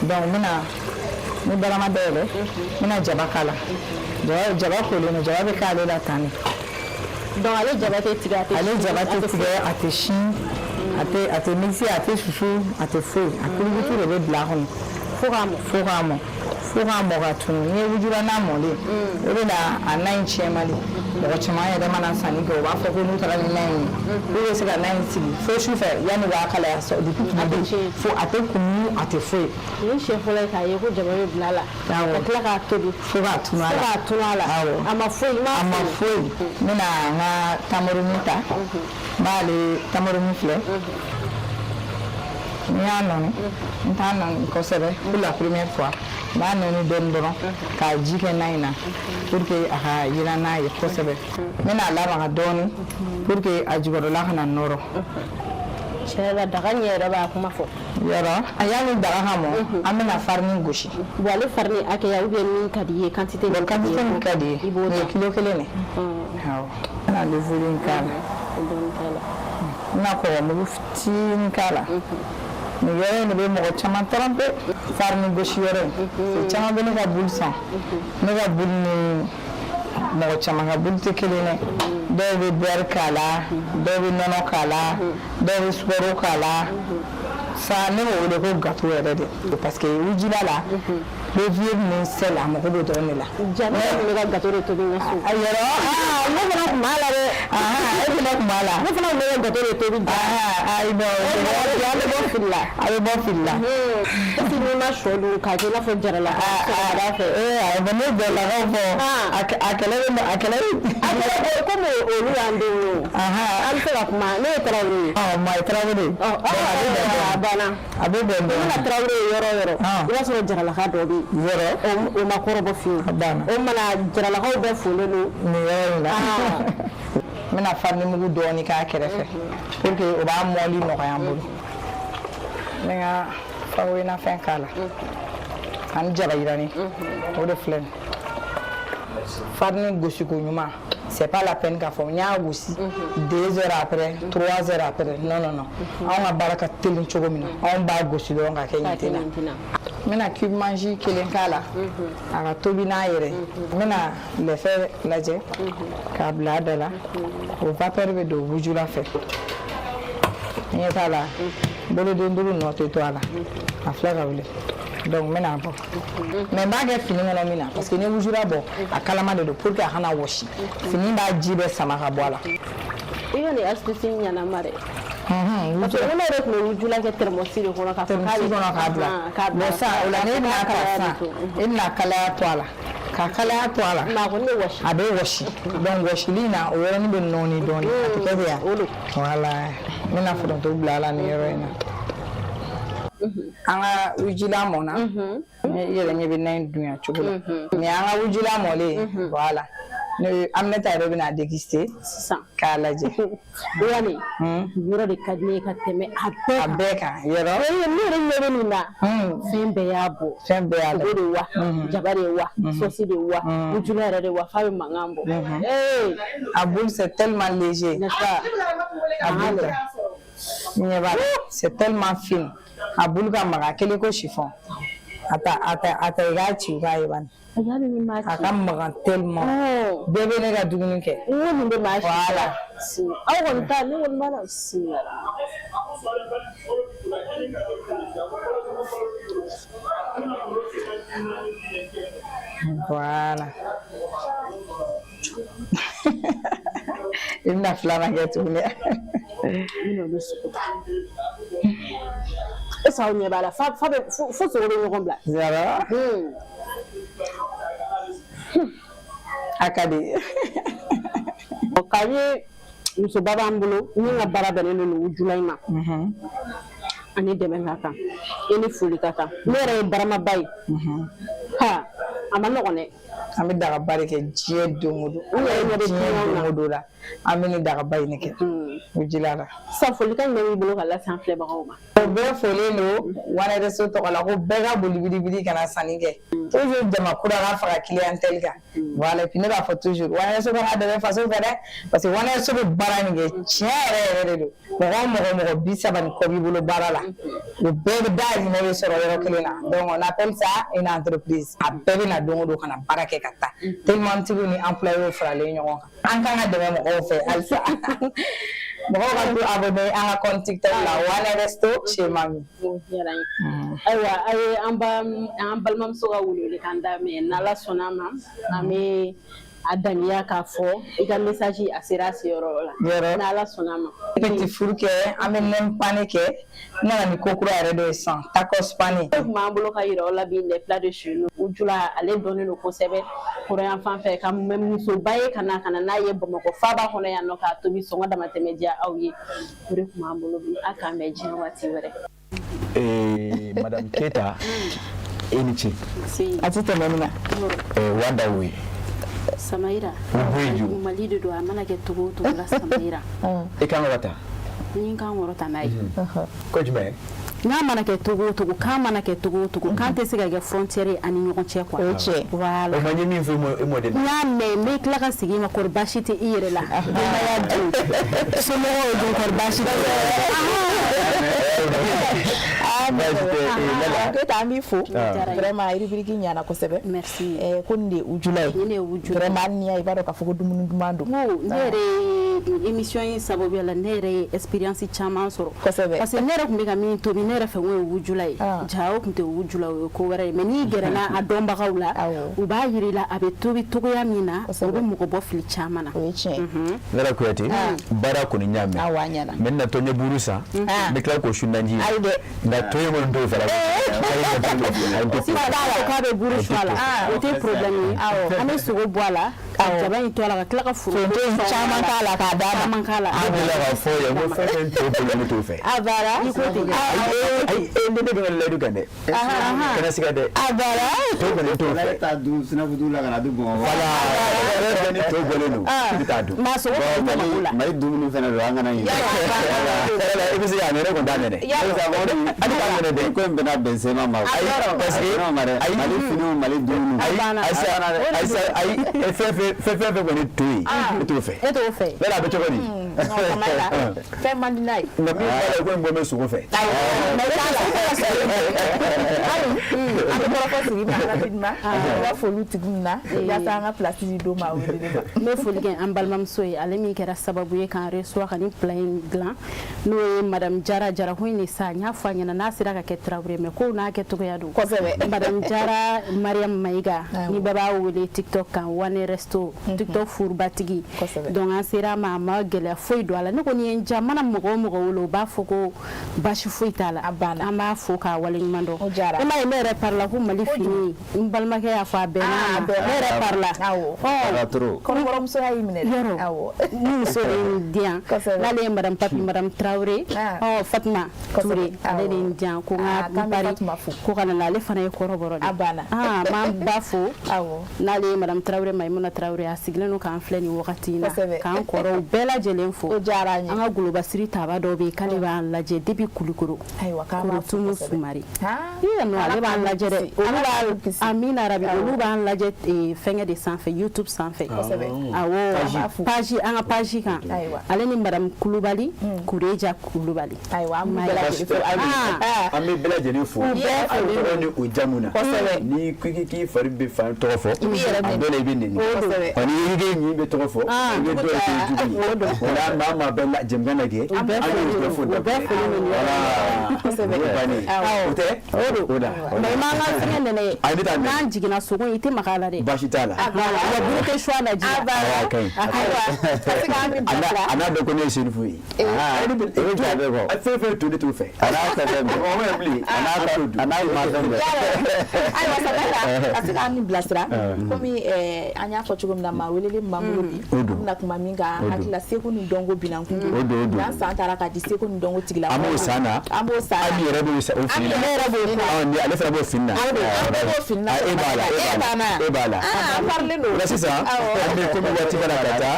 Donc n bɛna ni barama dayɛlɛ, n bɛna jaba k'a la. Jaba kolen don, jaba bɛ k'ale la tan de. Donc ale jaba tɛ tigɛ a tɛ Ale jaba tɛ tigɛ, a tɛ sin, a tɛ mixer, a tɛ susu, a tɛ foyi. A kurukutu de bɛ bila a kɔnɔ. Fo k'a mɔ. Fo k'a mɔ. Fo k'a mɔ ka tunu. N'i ye wujula n'a mɔlen, o de la a na in tiɲɛ man di. Mɔgɔ caman yɛrɛ mana sanni kɛ, u b'a fɔ ko n'u taara ni na in ye, k'u bɛ se ka na in sigi fo su fɛ yanni u b'a kalaya depuis tuma bɛ fo a tɛ kumu, a tɛ foyi. Nin siɲɛ fɔlɔ ye k'a ye ko jaba bɛ bila a la. Awɔ. Ka tila k'a tobi. Fo k'a tunu a la. Fo k'a tunu a la. Awɔ. A ma foyi, A ma foyi. N bɛna n ka tamoroni ta. N b'ale tamoroni filɛ. N y'a nɔɔni, n t'a nɔɔni kosɛbɛ pour la première fois. N b'a nɔɔni dɔɔni dɔrɔn k'a ji kɛ na in na pour que a ka yiran n'a ye kosɛbɛ. N bɛna a lamaga dɔɔni pour que a jukɔrɔla kana nɔrɔ. Tiɲɛ la, daga ɲɛ yɛrɛ b'a kuma fɔ. Yɔrɔ a yanni daga ka mɔ, an bɛna farini gosi. Bon, ale farini hakɛya ou bien min ka di i ye, quantité min ka di i ye, quantité min ka di i ye, i b'o ta. Nin ye kilo 1 de. Awɔ, n bɛna levure in k'a la. Dɔɔni k'a la. N bɛna kɔgɔmugu fitinin k'a la. Nin yɔrɔ in de bɛ mɔgɔ caman tromper, farini gosi yɔrɔ in. Parce que caman bɛ ne ka boule san. Ne ka boule ni mɔgɔ caman ka boule tɛ kelen dɛ. Dɔw bɛ beurre k'a la, dɔw bɛ nɔnɔ k'a la, dɔw bɛ sukaro k'a la. Ça, ne b'o wele ko gâteau yɛrɛ de, parce que wujila la, levure ni sel, a mago b'o dɔrɔn de la. Ja, ne tun bɛ ka gâteau de tobi n ka so. A yɔrɔ, aa, ne fana tun b'a la dɛ. E fana tun b'a la. Ne fana tun bɛ ka gâteau de tobi. Ayi, non, a bɛ bɔ fili la. A bɛ bɔ fili la. Est ce que n'i ma sɔ dun k'a kɛ i n'a fɔ jarala sɔgɔmada fɛ? Ee, a bɛ ne jaralakaw fɔ. A kɛlɛ bɛ, a kɛlɛ bɛ. Komi olu y'an denw ye o. An bɛ se ka kuma, ne ye Tarawele ye. Ɔ, maa ye Tarawele ye. Ɔ, a banna. A bɛ bɛn. I mana Tarawele ye yɔrɔ o yɔrɔ, i b'a sɔrɔ jaralaka dɔ bɛ yen. Yɔrɔ. O ma kɔrɔbɔ fiyewu. A banna. O mana jaralakaw bɛɛ folen don. Nin yɔrɔ in la. N bɛna farini mugu dɔɔni k'a kɛrɛfɛ pour que o b'a mɔli nɔgɔya n bolo. N bɛ n ka fawoyenafɛn k'a la. Ani jaba yirani. O de filɛ nin ye. Farini gosiko ɲuman, c'est pas la peine k'a fɔ n y'a gosi 2 heures après, 3 heures après. Non, non, non, anw ka baara ka teli cogo min na, anw b'a gosi dɔrɔn ka kɛ ɲintin na. N bɛna cube Maggi kelen k'a la, a ka tobi n'a yɛrɛ. N bɛna lɛfɛ lajɛ k'a bila a da la, o vapeur bɛ don wujula fɛ. Ɲɛ t'a la, boloden duuru nɔ tɛ to a la. A filɛ ka wuli. Donc n bɛna bɔ, mais n b'a kɛ fini kɔnɔ min na, parce que ni wujula bɔ, a kalama de don, pour que a kana wɔsi, fini b'a ji bɛɛ sama ka bɔ a la. I ka nin astuce in ɲɛna n ma dɛ. Parce que ne yɛrɛ tun bɛ wujula kɛ thermos de kɔnɔ k'a fɔ k'a bɛ kɔnɔ k'a bila. Bon, sisan o la, n'e bɛna ta sisan, e bɛna kalaya to a la, ka kalaya to a la. Mais a kɔni bɛ wɔsi. A bɛ wɔsi. Donc wɔsili in na, o yɔrɔnin bɛ nɔɔni dɔɔni, a tɛ kɛ ten yan. Voilà, n bɛna foronto bila a la nin yɔrɔ in na. An ka wujila mɔnna, i yɛrɛ ɲɛ bɛ na in dunya cogo la. Nin y'an ka wujila mɔlen. Voilà, ne Aminata yɛrɛ bɛna déguster sisan k'a lajɛ. Wale yɔrɔ de ka di ne ye ka tɛmɛ a bɛɛ a bɛɛ kan yɔrɔ. Ne yɛrɛ ɲɛ bɛ nin na, fɛn bɛɛ y'a bɔ. Fɛn bɛɛ y'a. Sogo de wa, jaba de wa, sɔsi de wa, wujula yɛrɛ de wa, f'a bɛ mankan bɔ. A boule, c'est tellement léger. N'est-ce pas? A boule, ɲɛ b'a la, c'est tellement fine. A bulu ka maga kelen ko chiffon. A ta, a ta, a ta, i k'a ci, u k'a ye bani. A ka magan tellement. Bɛɛ bɛ ne ka dumuni kɛ. N ko nin bɛ maa si. Voilà. Aw kɔni ta, ne kɔni b'a la bisimilah. Voilà. I bɛna filanan kɛ tuguni. N bɛna olu sogo ta. Est ce que aw ɲɛ b'a la, fa bɛ fo sogo bɛ ɲɔgɔn bila. Zara. A ka di. K'a ye musoba b'an bolo min ka baara bɛnnen don nin wujula in ma. Ani dɛmɛ ka kan, i ni foli ka kan. Ne yɛrɛ ye baramaba ye. Ha, a ma nɔgɔn dɛ. An bɛ dagaba de kɛ diɲɛ don o don. Diɲɛ don o don la, an bɛ nin dagaba in de kɛ wujula la. Sisan, folikan jumɛn b'i bolo ka lase an filɛbagaw ma? O bɛɛ folen don One Resto tɔgɔ la, ko bɛɛ ka boli biribiri ka na sanni kɛ. Toujours jama kura ka faga clientèle kan. Voilà, et puis ne b'a fɔ toujours, One Resto ka dɛmɛ faso fɛ dɛ, parce que One Resto bɛ baara min kɛ, tiɲɛ yɛrɛ yɛrɛ de don. Mɔgɔ o mɔgɔ, mɔgɔ 30 ni kɔ b'i bolo baara la, o bɛɛ bɛ dahirimɛ bɛ sɔrɔ yɔrɔ kelen na. Donc on appelle ça une entreprise. A bɛɛ bɛ na don o don ka na baara kɛ ka taa. Telimantigiw ni employés faralen ɲɔgɔn kan. An kan ka dɛmɛ mɔgɔw fɛ halisa. Mɔgɔw ka to abonné an ka compte TikTok la, One Resto chez Mami. O diyara n ye. Ayiwa, a ye an ba, an balimamuso ka welewelekan daminɛ. N'Ala sɔnna a ma, an bɛ a damiya k'a fɔ i ka message a sera a seyɔrɔ la. Yɔrɔ. N'Ala sɔnna a ma. Petit four kɛ, an bɛ nem pané kɛ. N nana ni ko kura yɛrɛ dɔ ye sisan, tacos pané. O tun b'an bolo ka yira aw la bi, les plats de chez nous. Wujula, ale dɔnnen don kosɛbɛ kɔrɔyan fan fɛ, ka musoba ye ka na ka na n'a ye Bamakɔ faaba kɔnɔ yan nɔ k'a tobi, sɔngɔ damatɛmɛ diya aw ye. O de tun b'an bolo bi. A k'an bɛn diɲɛ waati wɛrɛ. Madame Keita, e ni ce. A tɛ tɛmɛ min na. Wanda ye. Samayira. O bɔ yen jo. Mali de don, a mana kɛ togo o togo la, Samayira. E kan ka taa. N ye n kan kɔrɔta n'a ye. Ko jumɛn? N'a mana kɛ togo o togo, kan mana kɛ togo o togo, kan tɛ se ka kɛ frontière ye an ni ɲɔgɔn cɛ quoi. O ye tiɲɛ. Voilà. O ma, n ye min fɔ, e m'o de N y'a mɛn, n bɛ tila ka segin i ma. Kɔri baasi tɛ i yɛrɛ la? Denbaya dun, somɔgɔw dun, kɔri baasi tɛ? Baasi tɛ, Lala. Keyita, an b'i fo vraiment, rubrique ɲɛna kosɛbɛ. Merci. Ko nin de ye ujula ye. Nin de ye ujula ye. Vraiment, hali n'i y'a ye, i b'a dɔn k'a fɔ ko dumuni duman don. N ko ne yɛrɛ ye émission in sababuya la, ne yɛrɛ ye expérience caman sɔrɔ. Parce que ne yɛrɛ tun bɛ ka min tobi, ne yɛrɛ fɛ ko ye wujula ye. Ja, o tun tɛ wujula, o ye ko wɛrɛ ye. Mais n'i gɛrɛna a dɔnbagaw la, u b'a yira i la a bɛ tobi togoya min na, o bɛ mɔgɔ bɔ fili caman na. O ye tiɲɛ ye. Lala Kuyate, baara kɔni ɲa mɛn. Awɔ, a ɲɛna. Mɛ n natɔ, n ye buru san, n bɛ tila k'o su naji ye. Ayi dɛ. Nka to in kɔni t'o fɛ. Sisan ko k'a bɛ buru su a la, o tɛ problème ye. An bɛ sogo bɔ a la, ka jaba in to a la, ka tila ka foronto in caman k'a la, k'a d'a ma. Caman k'a la. Ne delila k'a fɔ yan ko fɛn fɛn to bolo, ne t'o fɛ. A baara. I ko ten. Ayi, ayi, ne bɛ ka layidu kan dɛ. Kana siga dɛ. A baara. To kɔni t'o fɛ. Ne taa dun sinafutu la ka na di Bamakɔ. Voilà, fɛn fɛn ni to bɔlen don, i bɛ taa dun. Maa sogo kɔni tɛ mako la. Mali dumuni fɛnɛ don, an kana ɲinɛ. Yala, i bɛ se k'a nɛnɛ kɔni t'a nɛnɛ. Hali k'a nɛnɛ dɛ. Ko in bɛna bɛn sema ma. Ayi, parce que ma dɛ. Ayi. Mali finiw, Mali dumuni. Ayi, ayisa, ayisa, ayi, fɛn fɛn fɛn fɛn fɛn kɔni to yen, ne t'o fɛ. E t'o fɛ. Yala, a bɛ cogo di? Samaila, fɛn man di n'a ye. Nka min b'a la, ko in bɔ bɛ sogo fɛ. Mais t'a la. Ayi, an bɛ kɔrɔfɔ sigi ma rapidement. An ka foli tigi min na yaasa an ka place di don ma wele ma. N bɛ foli kɛ an balimamuso ye, ale min kɛra sababu ye k'an reçoit ka nin plat in dilan, n'o ye madame Jara. Jara ko in de sa, n y'a fɔ a ɲɛna n'a sera ka kɛ Tarawele, mais kow n'a kɛcogoya don. Madame Jara Mariam Mayiga, ni bɛɛ b'a wele TikTok kan Wane Resto, TikTok furubatigi. Donc an sera a ma, a ma gɛlɛya foyi don a la. Ne kɔni ye n ja mana mɔgɔ o mɔgɔ wele, u b'a fɔ ko baasi foyi t'a la. A banna. An b'a fo k'a waleɲuman dɔn. O diyara. E m'a ye, ne yɛrɛ parila ko Mali fini, n balimakɛ y'a fɔ a bɛnna Ah, a a ma. bɛnna. Ne yɛrɛ parila. Awɔ. Para trop. Kɔrɔbɔrɔmusoya y'i minɛ dɛ. Yɔrɔ. Awɔ. Ni muso de ye n di yan. N'ale ye madame Papi, madame Traoré, ɔ Fatuma Touré, ale de ye n di yan ko n Ah, ka k'an n bɛ pari Fatuma fo. ko ka na na. Ale fana ye kɔrɔbɔrɔ de. A banna. Ah, n b'an ba fo. Awɔ. N'ale ye madame Traoré, Mayimuna Traoré, a sigilen don k'an filɛ nin wagati in na. Kosɛbɛ. K'an kɔrɔw bɛɛ lajɛlen fo. O diyara an ye. An ka golobasiri taba dɔ bɛ yen k'ale b'an lajɛ depuis Kulikoro. Ayiwa, k'an b'a fo Korotumu kosɛbɛ. Sumari. Ah, Iya non, ale Ala b'an k'an lajɛ dɛ. kisi. Olu Ala b'a k'an kisi. Amina rabi, Awɔ. olu b'an lajɛ fɛngɛ de sanfɛ, YouTube sanfɛ. Kosɛbɛ. Awɔ. An b'a fo. Page, an ka page kan. Ayiwa. Ale ni madame Kulubali, Kureja Kulubali. Ayiwa, an b'u bɛɛ lajɛlen fo. Ah. An bɛ bɛɛ lajɛlen fo. U bɛɛ An tɔgɔ ni u jamu na. Kosɛbɛ. Ni ko k'i fari bɛ fan tɔgɔ fɔ, I b'i yɛrɛ a nɛni. dɔ la i bɛ nɛni. Kosɛbɛ. Ɔ, ni k'i ɲin bɛ tɔgɔ fɔ, i bɛ dɔ ye k'i jugu ye. O la, maa maa bɛ la jɛmukan lajɛ, U bɛɛ an y'o folilen bɛɛ fo don. U bɛɛ dakunɛ. folilen don. Voilà. Kosɛbɛ. O ye bannen ye. Awɔ. O tɛ? O la. Mais i m'an ka fɛngɛ nɛnɛ. Ayi, ne t'a nɛnɛ. N'an jiginna sogo in, i tɛ maga a la dɛ. Baasi t'a la. Wa buru tɛ su a la ji la. Awɔ, a ka ɲi. A ka ɲi. Ayiwa, ka se k'an min bilasira. A n'a dɔn ko ne ye senifu ye. Ah, Ayi, ne i bɛ taa bɛɛ kɔ. Fɛn fɛn to, ne t'o fɛ. A n'a fɛn bɛɛ. O ma ɲi bilen. A n'a An t'o dun. a n'a ma fɛn bɛɛ. Ayiwa Samaila, ka se k'an min bilasira, komi an y'a fɔ cogo min na, maa welelen min b'an bolo bi, O an don. bɛna kuma min kan, O don. hakili la seko ni dɔnko binankun don. O don, o don. N'an san taara k'a di seko ni dɔnko tigilamɔgɔw An b'o san na. An b'o san na. Ami yɛrɛ b'o o fini na. Ami yɛrɛ b'o fini na. Ɔ, ni ale fana b'o fini na. An bɛɛ b'o fini na. Ah, e b'a la, E b'a la. e b'a la. Ah, an parilen don. O la sisan, an bɛ komi waati b'a la ka taa,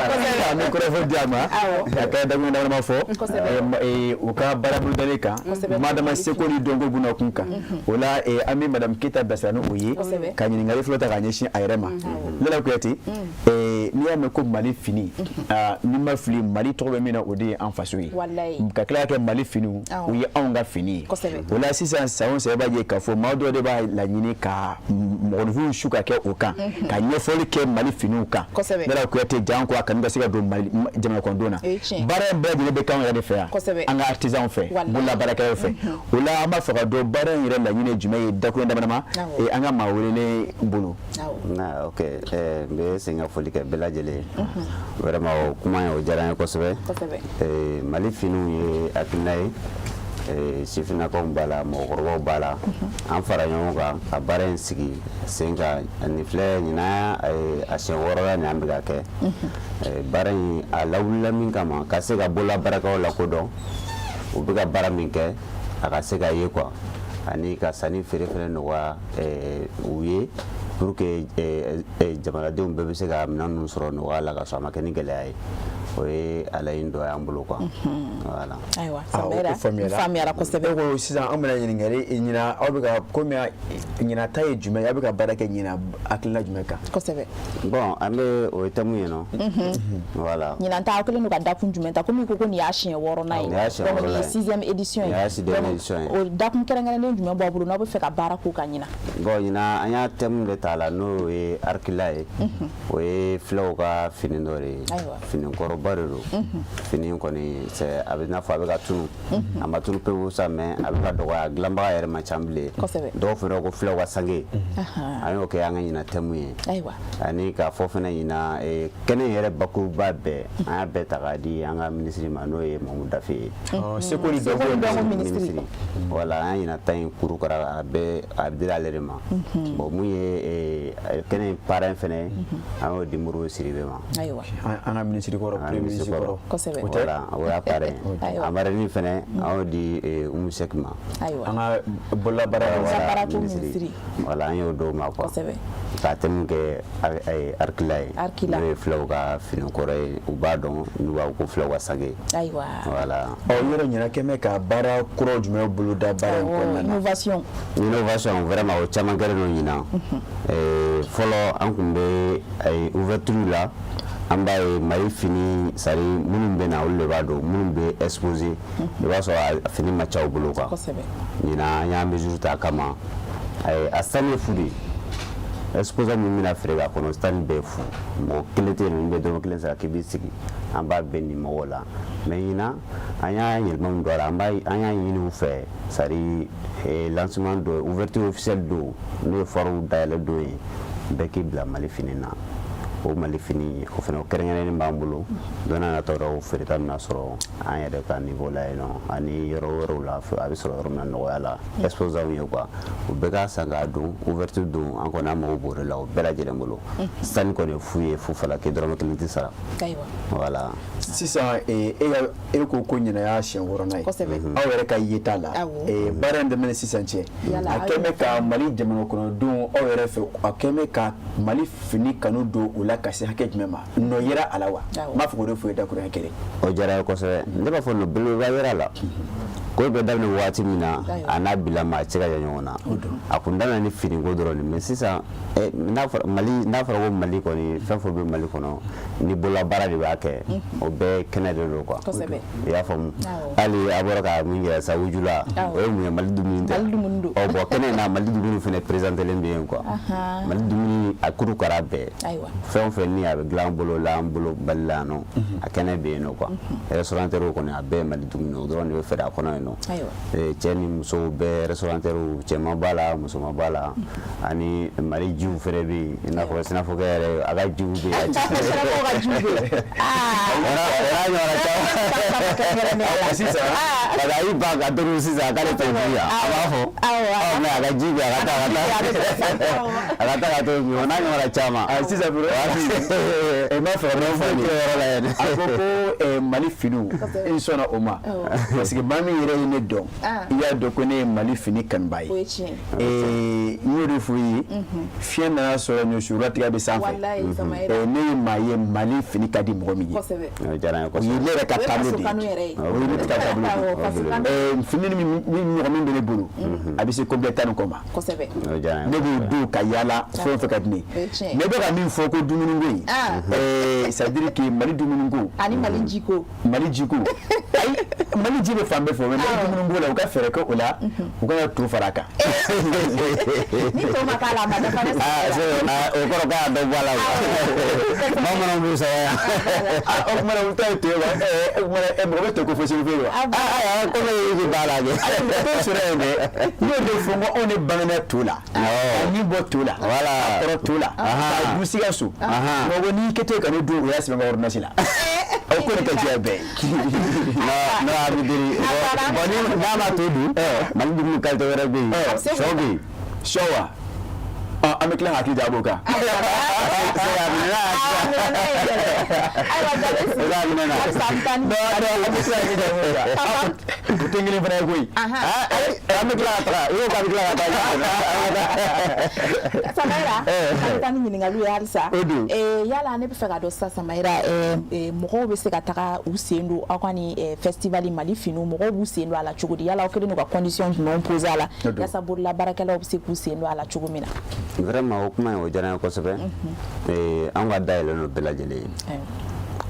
an bɛ kɔrɔfɔ di a ma. Awɔ. A ka dakuruɲɛ dama fɔ. Kosɛbɛ. U ka baara bolodalen kan. Kosɛbɛ. Madama seko ni dɔnko bunakun kan. O la, an bɛ madame Keyita bilasira ni o ye. Kosɛbɛ. Ka ɲininkali fɔlɔ ta k'a ɲɛsin a yɛrɛ ma. Lala Kuyate, n'i y'a mɛn ko Mali fini, ah, n'i ma fili, Mali tɔgɔ bɛ min na, o de ye an faso ye. Walayi. Ka tila ka kɛ Mali finiw, Awɔ. o ye anw ka fini ye. Kosɛbɛ. O la sisan, san o san, i b'a ye k'a fɔ maa dɔw de b'a laɲini ka mɔgɔninfinw su ka kɛ o kan, ka ɲɛfɔli kɛ Mali finiw kan. Kosɛbɛ. Lala Kuyate, janko a kanu ka se ka don Mali jamana kɔnɔdenw na. O ye tiɲɛ. Baara in bɛɛ lajɛlen bɛ k'anw yɛrɛ de fɛ yan. Kosɛbɛ. An ka artisanw fɛ, Walayi. bololabaarakɛlaw fɛ. O la, an b'a fɛ ka dɔn baara in yɛrɛ laɲini ye jumɛn ye, dakuruɲɛ dama dama Awɔ. an ka maa welelen bolo. Awɔ. Na, ok, n bɛ segin ka foli kɛ bɛɛ lajɛlen ye. Vraiment, o kuma in, o diyara n ye kosɛbɛ. Kosɛbɛ. Mali finiw ye hakilina ye. Sifinnakaw b'a la, mɔgɔkɔrɔbaw b'a la, an fara ɲɔgɔn kan ka baara in sigi sen kan. Nin filɛ ɲinan, a siɲɛ wɔɔrɔ nin an bɛ ka kɛ. Baara in a lawulila min kama, ka se ka bololabaarakɛlaw lakodɔn, u bɛ ka baara min kɛ, a ka se ka ye quoi, ani ka sanni feere fɛnɛ nɔgɔya u ye, pour que jamanadenw bɛɛ bɛ se ka minɛn ninnu sɔrɔ nɔgɔya la, ka sɔrɔ a ma kɛ ni gɛlɛya ye. O ye a laɲini dɔ y'an bolo quoi, voilà. Ayiwa, Samayira, faamuyara kosɛbɛ. E ko sisan an bɛna ɲininkali ɲinan, aw bɛ ka komi ɲinan ta ye jumɛn ye, aw bɛ ka baara kɛ ɲinan hakilina jumɛn kan? Kosɛbɛ. Bon, an bɛ o ye thème ye nɔ, voilà. Ɲinan ta, aw kɛlen don ka dakun jumɛn ta, komi i ko nin y'a siɲɛ 6nan ye? Nin y'a siɲɛ Donc nin 6nan ye ye. sixième édition ye. Nin y'a sixième édition ye. O dakun kɛrɛnkɛrɛnnen jumɛn b'aw bolo n'aw bɛ fɛ ka baara k'o kan ɲinan? Bon, ɲinan an y'a thème de ta la, n'o ye arkila ye. O ye fulaw ka fini dɔ de ye. Fini kɔrɔba de don. Fini kɔni, c'est a bɛ i n'a fɔ a bɛ ka tunu, a ma tunu pewu sa, mais a bɛ ka dɔgɔya, a dilanbaga yɛrɛ man ca bilen. Dɔw fana ko fulaw ka sange. An y'o kɛ an ka ɲinan thème ye. Ani k'a fɔ fana ɲinan kɛnɛ yɛrɛ bakuruba bɛɛ, an y'a bɛɛ ta k'a di an ka minisiri ma, n'o ye Mamudu Dafe ye. Seko ni dɔnko minisiri. Voilà, an y'a ɲinan ta in kurukara, a bɛɛ a dira ale de ma. Bon, mun ye kɛnɛ in parrain fɛnɛ ye, an y'o di Modibo Sidibe ma. An ka minisiri kɔrɔ, premier ministre kɔrɔ. Voilà, o y'a parrain. A marraine fɛnɛ, an y'o di Umu Sɛki ma. An ka bololabaara minisiri. Voilà, an y'o d'o ma quoi. K'a thème kɛ arkila ye, n'o ye fulaw ka fini kɔrɔ ye, u b'a dɔn n'u b'a ko fulaw ka sange. Voilà. Ɔ, yɔrɔ ɲinan kɛn bɛ ka baara kura jumɛn boloda baara in kɔnɔna na? Innovation. Innovation, vraiment, o caman kɛlen don ɲinan. Fɔlɔ, an tun bɛ ouverture la, an b'a ye Mali fini, c'est à dire minnu bɛ na, olu de b'a dɔn, minnu bɛ exposer, i b'a sɔrɔ a fini ma ca u bolo quoi. Ɲinan an y'a mesure ta a kama, a stand ye fu de ye. Exposant min bɛna feere k'a kɔnɔ, stand bɛɛ fu, mɔgɔ kelen tɛ yen nɔ, bɛ dɔrɔmɛ kelen sara k'i b'i sigi, an b'a bɛɛ nin mɔgɔw la. Mais ɲinan an y'a yɛlɛma min don a la, an y'a ɲini u fɛ, c'est à dire lancement dɔ, ouverture officielle don, n'o ye foire dayɛlɛ don ye, bɛɛ k'i bila Mali fini na. O Mali fini, o fana o kɛrɛnkɛrɛnnen b'an bolo. Don n'a nataw la, o feereta bɛna sɔrɔ an yɛrɛ ka niveau la yen nɔ, ani yɔrɔ wɛrɛw la, a bɛ sɔrɔ yɔrɔ min na nɔgɔya la, exposant ye quoi, u bɛɛ k'a san k'a don ouverture don. An kɔni an mago b'o de la, o bɛɛ lajɛlen bolo. Sanni kɔni ye fu ye, fu fala k'i dɔrɔmɛ kelen tɛ sara. Voilà. Sisan e ko ɲinan y'a siɲɛ 6nan ye, aw yɛrɛ ka yeta la, baara in daminɛ sisan cɛ, a kɛn bɛ ka Mali jamana kɔnɔdenw, aw yɛrɛ fɛ, a kɛn bɛ ka Mali fini kanu don u la ka se hakɛ jumɛn ma? Nɔ yera a la wa? N b'a fɔ k'o de fɔ i dakuruɲɛ kelen. O diyara n ye kosɛbɛ. Ne b'a fɔ nɔ belebeleba yera a la. Ko bɛ daminɛ waati min na, a n'a bila maa cɛ ka jan ɲɔgɔn na. A kun daminɛ ni finiko dɔrɔn de, mais sisan n'a fɔra Mali, n'a fɔra ko Mali kɔni, fɛn fɛn bɛ Mali kɔnɔ ni bololabaara de b'a kɛ, o bɛɛ kɛnɛ de don quoi. I y'a faamu? Hali a bɔra ka min yira sa, wujula, o ye mun ye? Mali dumuni tɛ? Ɔ bon, kɛnɛ in na, Mali dumuni fɛnɛ présentélen bɛ yen quoi. Mali dumuni a kuru kara bɛɛ, fɛn o fɛn ni a bɛ dilan bolo la, an bolo Mali la yan nɔ, a kɛnɛ bɛ yen nɔ quoi. Restaurateur kɔni, a bɛɛ ye Mali dumuni, o dɔrɔn de bɛ feere a kɔnɔ yen nɔ. Cɛ ni musow bɛɛ, restaurateur, cɛman b'a la, musoman b'a la, ani Mali jiw fɛnɛ bɛ yen, i n'a fɔ sinafɔkɛ yɛrɛ, a ka jiw bɛ yen. Sinafɔw ka jiw bɛ yen. O n'a ɲɔgɔnna caman. Sisan parce que a y'i ban ka dɔrɔn sisan k'ale tɛ ji yan, a b'a fɔ ɔ, mais a ka ji bɛ yen, a ka taa a ka taa ka t'o min, o n'a ɲɔgɔnna caman. Sisan n b'a fɛ ka min fɔ yɔrɔ la yɛrɛ. A ko Mali finiw, n sɔnna o ma, parce que maa min yɛrɛ ye ne dɔn, i y'a dɔn ko ne ye Mali fini kanuba ye. N y'o de fɔ i ye, fiɲɛ nana sɔrɔ ɲɔsuratigɛ bɛ sanfɛ. Ne ye maa ye, Mali fini ka di mɔgɔ min ye, o ye ne yɛrɛ ka taabolo de ye, o ye ne ka taabolo de ye. Fini min ɲɔgɔn min bɛ ne bolo, a bɛ se complet 10 ni kɔ ma. Ne b'o don ka yaala, fɛn o fɛn ka di ne ye. Ne bɛ ka min fɔ ko dumuniko in, c'est à dire que Mali dumuniko ani Mali jiko. Mali jiko, ayi, Mali ji bɛ fan bɛɛ fɛ, mais Mali dumuniko la, u ka fɛɛrɛ kɛ o la, u kana to fara a kan. Ni to ma k'a la, a ma dafa dɛ. O kɔrɔ k'a dɔ bɔ a la quoi. Bamananw b'u sɔrɔ yan. O tuma na u ta ye to ye wa? O tuma na mɔgɔ bɛ to ko fo segu wa? Aa, komi e b'a la kɛ. Ayi, mɔgɔ t'o sɔrɔ yen dɛ. N y'o de fɔ, n ko anw de bangena to la. Ka ɲi bɔ to la. Voilà. Ka kɔrɔ to la. Ka dun Sikaso. Mɔgɔ ko n'i kɛtɔ ye ka ne dun, o y'a sɛbɛn n ka ordonnance la. O ko de ka diya bɛɛ ye. Non, a bɛ deli. Bon, ni n'a ma to dun, Mali dumuni qualité wɛrɛ bɛ yen. Sɔ bɛ yen. Sɔ wa? An bɛ tila ka hakili jagabɔ o kan. Ayiwa Danesi, I b'a minɛ na. Halisa an bɛ taa ni Non, an bɛ se ka kɛ o tɛ kelen fana ye koyi. An bɛ tila ka taga, i ko k'an bɛ tila ka taa. Samayira, an bɛ taa ni ɲininkaliw ye halisa. O don. Yala ne bɛ fɛ ka dɔn sisan Samayira, mɔgɔw bɛ se ka taga u sen don aw ka nin festival Mali finiw, mɔgɔw b'u sen don a la cogo di? Yala aw kɛlen don ka condition jumɛnw poser a la O don. yasa bolola baarakɛlaw bɛ se k'u sen don a la cogo min na? Vraiment, o kuma in, o diyara n ye kosɛbɛ. An ka dayɛlɛn don bɛɛ lajɛlen ye.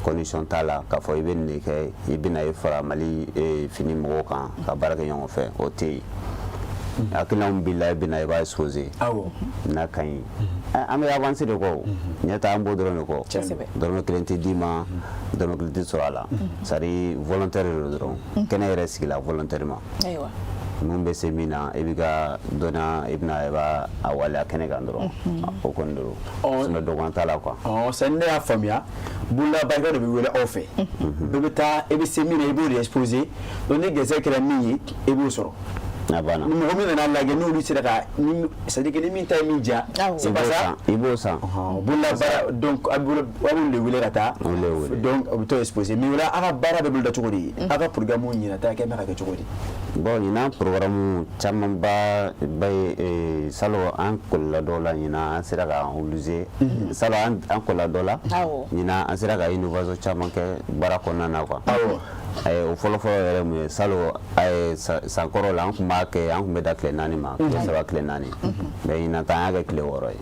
Condition t'a la k'a fɔ i bɛ nin de kɛ, i bɛna i fara Mali fini mɔgɔw kan ka baara kɛ ɲɔgɔn fɛ, o tɛ yen. Hakilina min b'i la, i bɛna, i b'a exposer. N'a ka ɲi, an bɛ avancer de kɔ, o ɲɛta an b'o dɔrɔn de kɔ. Dɔrɔmɛ kelen tɛ d'i ma, dɔrɔmɛ kelen tɛ sɔrɔ a la, c'est à dire volontaire de don dɔrɔn. Kɛnɛ yɛrɛ sigila volontaire ma. Mun bɛ se min na, i b'i ka dɔnniya, i bɛna, i b'a a waleya kɛnɛ kan dɔrɔn, o kɔni don, sinon dɔgɔn t'a la quoi. Ɔ, sani ne y'a faamuya, bolola baarakɛlaw de bɛ wele aw fɛ, bɛɛ bɛ taa, i bɛ se min na, i b'o de exposer. Donc ni gɛrɛsɛgɛ kɛra min ye, i b'o sɔrɔ. A banna. Ni mɔgɔ min nana lajɛ, n'olu sera ka ni, c'est à dire que ni min ta ye min diya, c'est I pas b'o ça? san, i b'o san. Bolola baara, donc a bɛ a b'olu de wele ka taa. Olu de wele. Donc o bɛ t'o exposer. Mais o la, aw ka baara bɛ boloda cogo di? Aw ka programme ɲinan ta kɛ bɛ ka kɛ cogo di? Bon, ɲinan programme camanba ba ye, salon an kolila dɔw la, ɲinan an sera ka obligé, salon an kolila dɔ la, ɲinan an sera ka innovation caman kɛ baara kɔnɔna na quoi. O fɔlɔ-fɔlɔ yɛrɛ mun ye, salon san kɔrɔ la, an tun b'a kɛ, an tun bɛ da tile 4 ma, tile 3, tile 4, mais ɲinan ta, an y'a kɛ tile 6 ye.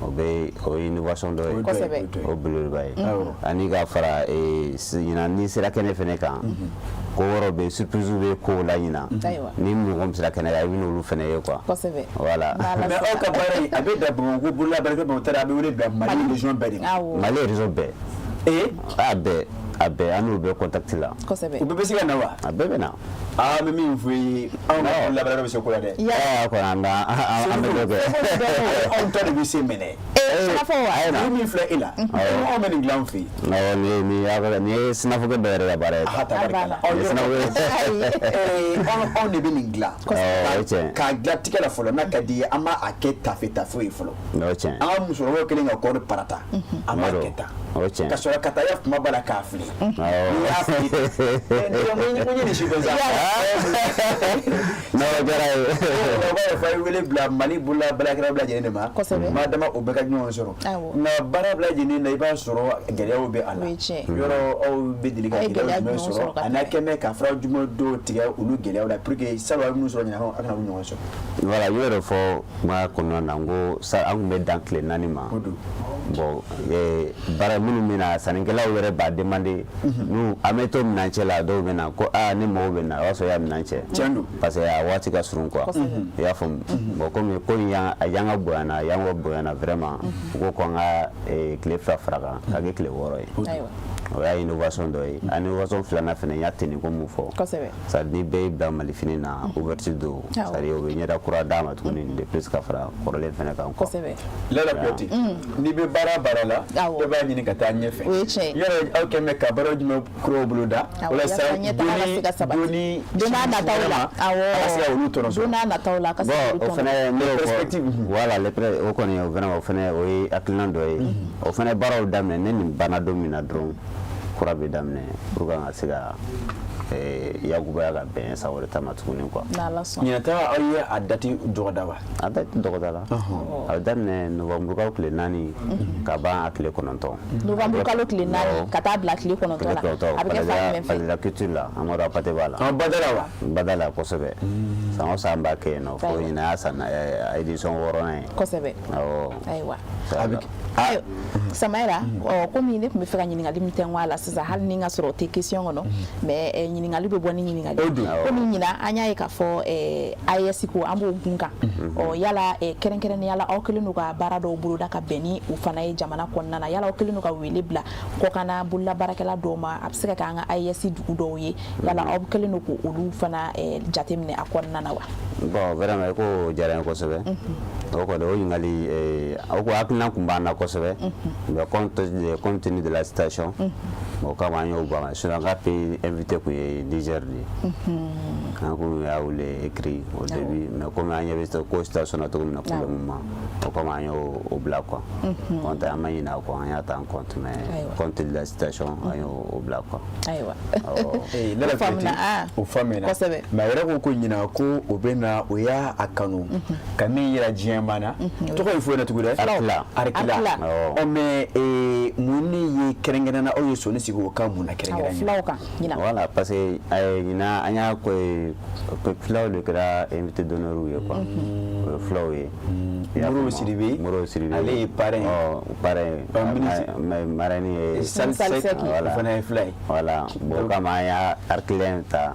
O bɛ, o ye innovation dɔ ye. O belebeleba ye. Ani ka fara ɲinan n'i sera kɛnɛ fɛnɛ kan, ko wɛrɛw bɛ yen, surprise bɛ kow la ɲinan. Ni mɔgɔ min sera kɛnɛ kan, i bɛ n'olu fɛnɛ ye quoi. Voilà. Mais aw ka baara in, a bɛ da Bamakɔ bolola baarakɛ, Bamakɔ ta, a bɛ wele bila Mali région bɛɛ de ma? Mali région bɛɛ. A bɛɛ, a bɛɛ, an n'u bɛ contact la. U bɛɛ bɛ se ka na wa? A bɛɛ bɛ na. Aa, n bɛ min fɔ i ye, anw ka bolola baarakɛlaw bɛ se ko la dɛ. Aa, kɔni an bɛ dɔ kɛ. Anw ta de bɛ se minɛ. Sinafɔ wa? Ni min filɛ e la, anw bɛ nin dilan an fɛ yen. Awɔ, nin ye sinafɔkɛ bɛɛ yɛrɛ ka baara ye. A tabarikala. Anw de bɛ nin dilan. O ye tiɲɛ. K'a dilan tigɛ la fɔlɔ, n'a ka di ye, an b'a kɛ tafe tafe ye fɔlɔ. O ye tiɲɛ. An ka musokɔrɔbaw kɛlen ka kɔɔri parata, an b'a kɛ tan. O ye tiɲɛ. Ka sɔrɔ ka taa ya kuma ba la k'a fili. N'i y'a fili, n ye nin si dɔn sa. N'o diyara ye. O b'a ye fɔ a ye wele bila Mali bolola baarakɛlaw bɛɛ lajɛlen de ma. Maa dama o bɛɛ ka ɲɔgɔn sɔrɔ. Nka baara bɛɛ lajɛlen na, i b'a sɔrɔ gɛlɛyaw bɛ a la. Yɔrɔ aw bɛ deli ka gɛlɛya jumɛn sɔrɔ? A n'a kɛn bɛ ka fura jumɛn dɔw tigɛ olu gɛlɛyaw la pour que salon a bɛ minnu sɔrɔ ɲinan, a kana olu ɲɔgɔn sɔrɔ? Voilà, n y'o de fɔ kuma kɔnɔna na, n ko an tun bɛ dan tile 4 ma. Bon, baara minnu bɛ na, sannikɛlaw yɛrɛ b'a demander, n'u an bɛ to minɛn cɛ la, dɔw bɛ na ko aa, ne mago bɛ na, o y'a sɔrɔ i y'a minɛn cɛ. Tiɲɛ don. Parce que a waati ka surun quoi. I y'a faamu. Bon, komi ko in y'an a y'an ka bonyana, a y'an ka bonyana vraiment, u ko k'an ka tile 2 fara kan k'a kɛ tile 6 ye. O y'a innovation dɔ ye. A innovation filanan fana, n y'a tenue ko mun fɔ. C'est à dire ni bɛɛ y'i bila Mali fini na, ouverture don, c'est à dire o bɛ ɲɛda kura d'a ma tuguni de plus ka fara kɔrɔlen fana kan quoi. Lala Kuyate, n'i bɛ baara baara la, e b'a ɲini ka taa ɲɛfɛ. Yɔrɔ aw kɛn bɛ ka baara jumɛn kuraw bolo da walasa doni don n'a nataw la, a ka se ka olu tɔnɔ sɔrɔ? Don n'a nataw la, a ka se ka olu tɔnɔ. Bon, o fana ne y'o fɔ, voilà, les o kɔni, o vraiment, o fana o ye hakilina dɔ ye. O fana baaraw daminɛ, ne nin banna don min na dɔrɔn, kura bɛ daminɛ pour que an ka se ka yakubaya ka bɛn san wɛrɛ ta ma tuguni quoi. Ɲinan ta, aw ye a date dɔgɔda wa? A date dɔgɔda la. A bɛ daminɛ novembre kalo tile 4 ka ban a tile 9. Novembre kalo tile 4 ka taa bila tile 9 la. A bɛ kɛ fan jumɛn fɛ? Palais de la culture la, Amadu Apate b'a la. Bada la wa? Bada la kosɛbɛ. San o san b'a kɛ yen nɔ, fo ɲinan y'a san édition 6nan ye. Awɔ. Ayiwa. Samayira, komi ne tun bɛ fɛ ka ɲininkali min tɛnku a la sisan, hali ni n ka sɔrɔ o tɛ question kɔnɔ, mais ɲininkali bɛ bɔ ni ɲininkali. Komi ɲinan an y'a ye k'a fɔ AES ko an b'o gun kan. Ɔ, yala kɛrɛnkɛrɛnnenya la, aw kɛlen don ka baara dɔw boloda ka bɛn ni o fana ye jamana kɔnɔna na, yala aw kɛlen don ka wele bila kɔkanna bolola baarakɛla dɔw ma, a bɛ se ka kɛ an ka AES dugu dɔw ye, yala aw kɛlen don k'olu fana jateminɛ a kɔnɔna na wa? Bon, vraiment, i ko diyara n ye kosɛbɛ. O kɔni, o ɲininkali, o ko hakilina tun b'an na kosɛbɛ, mais compte tenu de la situation, o kama an y'o bɔ a ma. Sinon an ka pays invité tun ye ye Niger de ye. An kun y'a wele écrit au début, mais comme an ɲɛ bɛ ko situation na cogo min na pour le moment, o kama an y'o o bila quoi. Compte an ma ɲinɛ a kɔ, an y'a ta en compte, mais compte de la situation, an y'o o bila quoi. Ayiwa. Ee, Lala Kuyate, o faamuyana. Mais a yɛrɛ ko ko ɲina ko o bɛ na, o y'a a kanu ka min yira diɲɛ na. Tɔgɔ in fɔ ɲɛna tugun dɛ. Arkila. Arkila. Ɔ, mais mun de ye kɛrɛnkɛrɛnna aw ye sɔnni sigi o kan mun na kɛrɛnkɛrɛn? Fulaw kan ɲina. Voilà, parce que ɲina an y'a ko fulaw de kɛra invité d'honneur ye quoi. O ye fulaw ye. Modibo Sidibe. Modibo Sidibe. Ale ye parrain. Ɔ, parrain. Marraine ye Sali Sek. Voilà. O fana ye fula ye. Voilà, bon, o kama an y'a Arkila in ta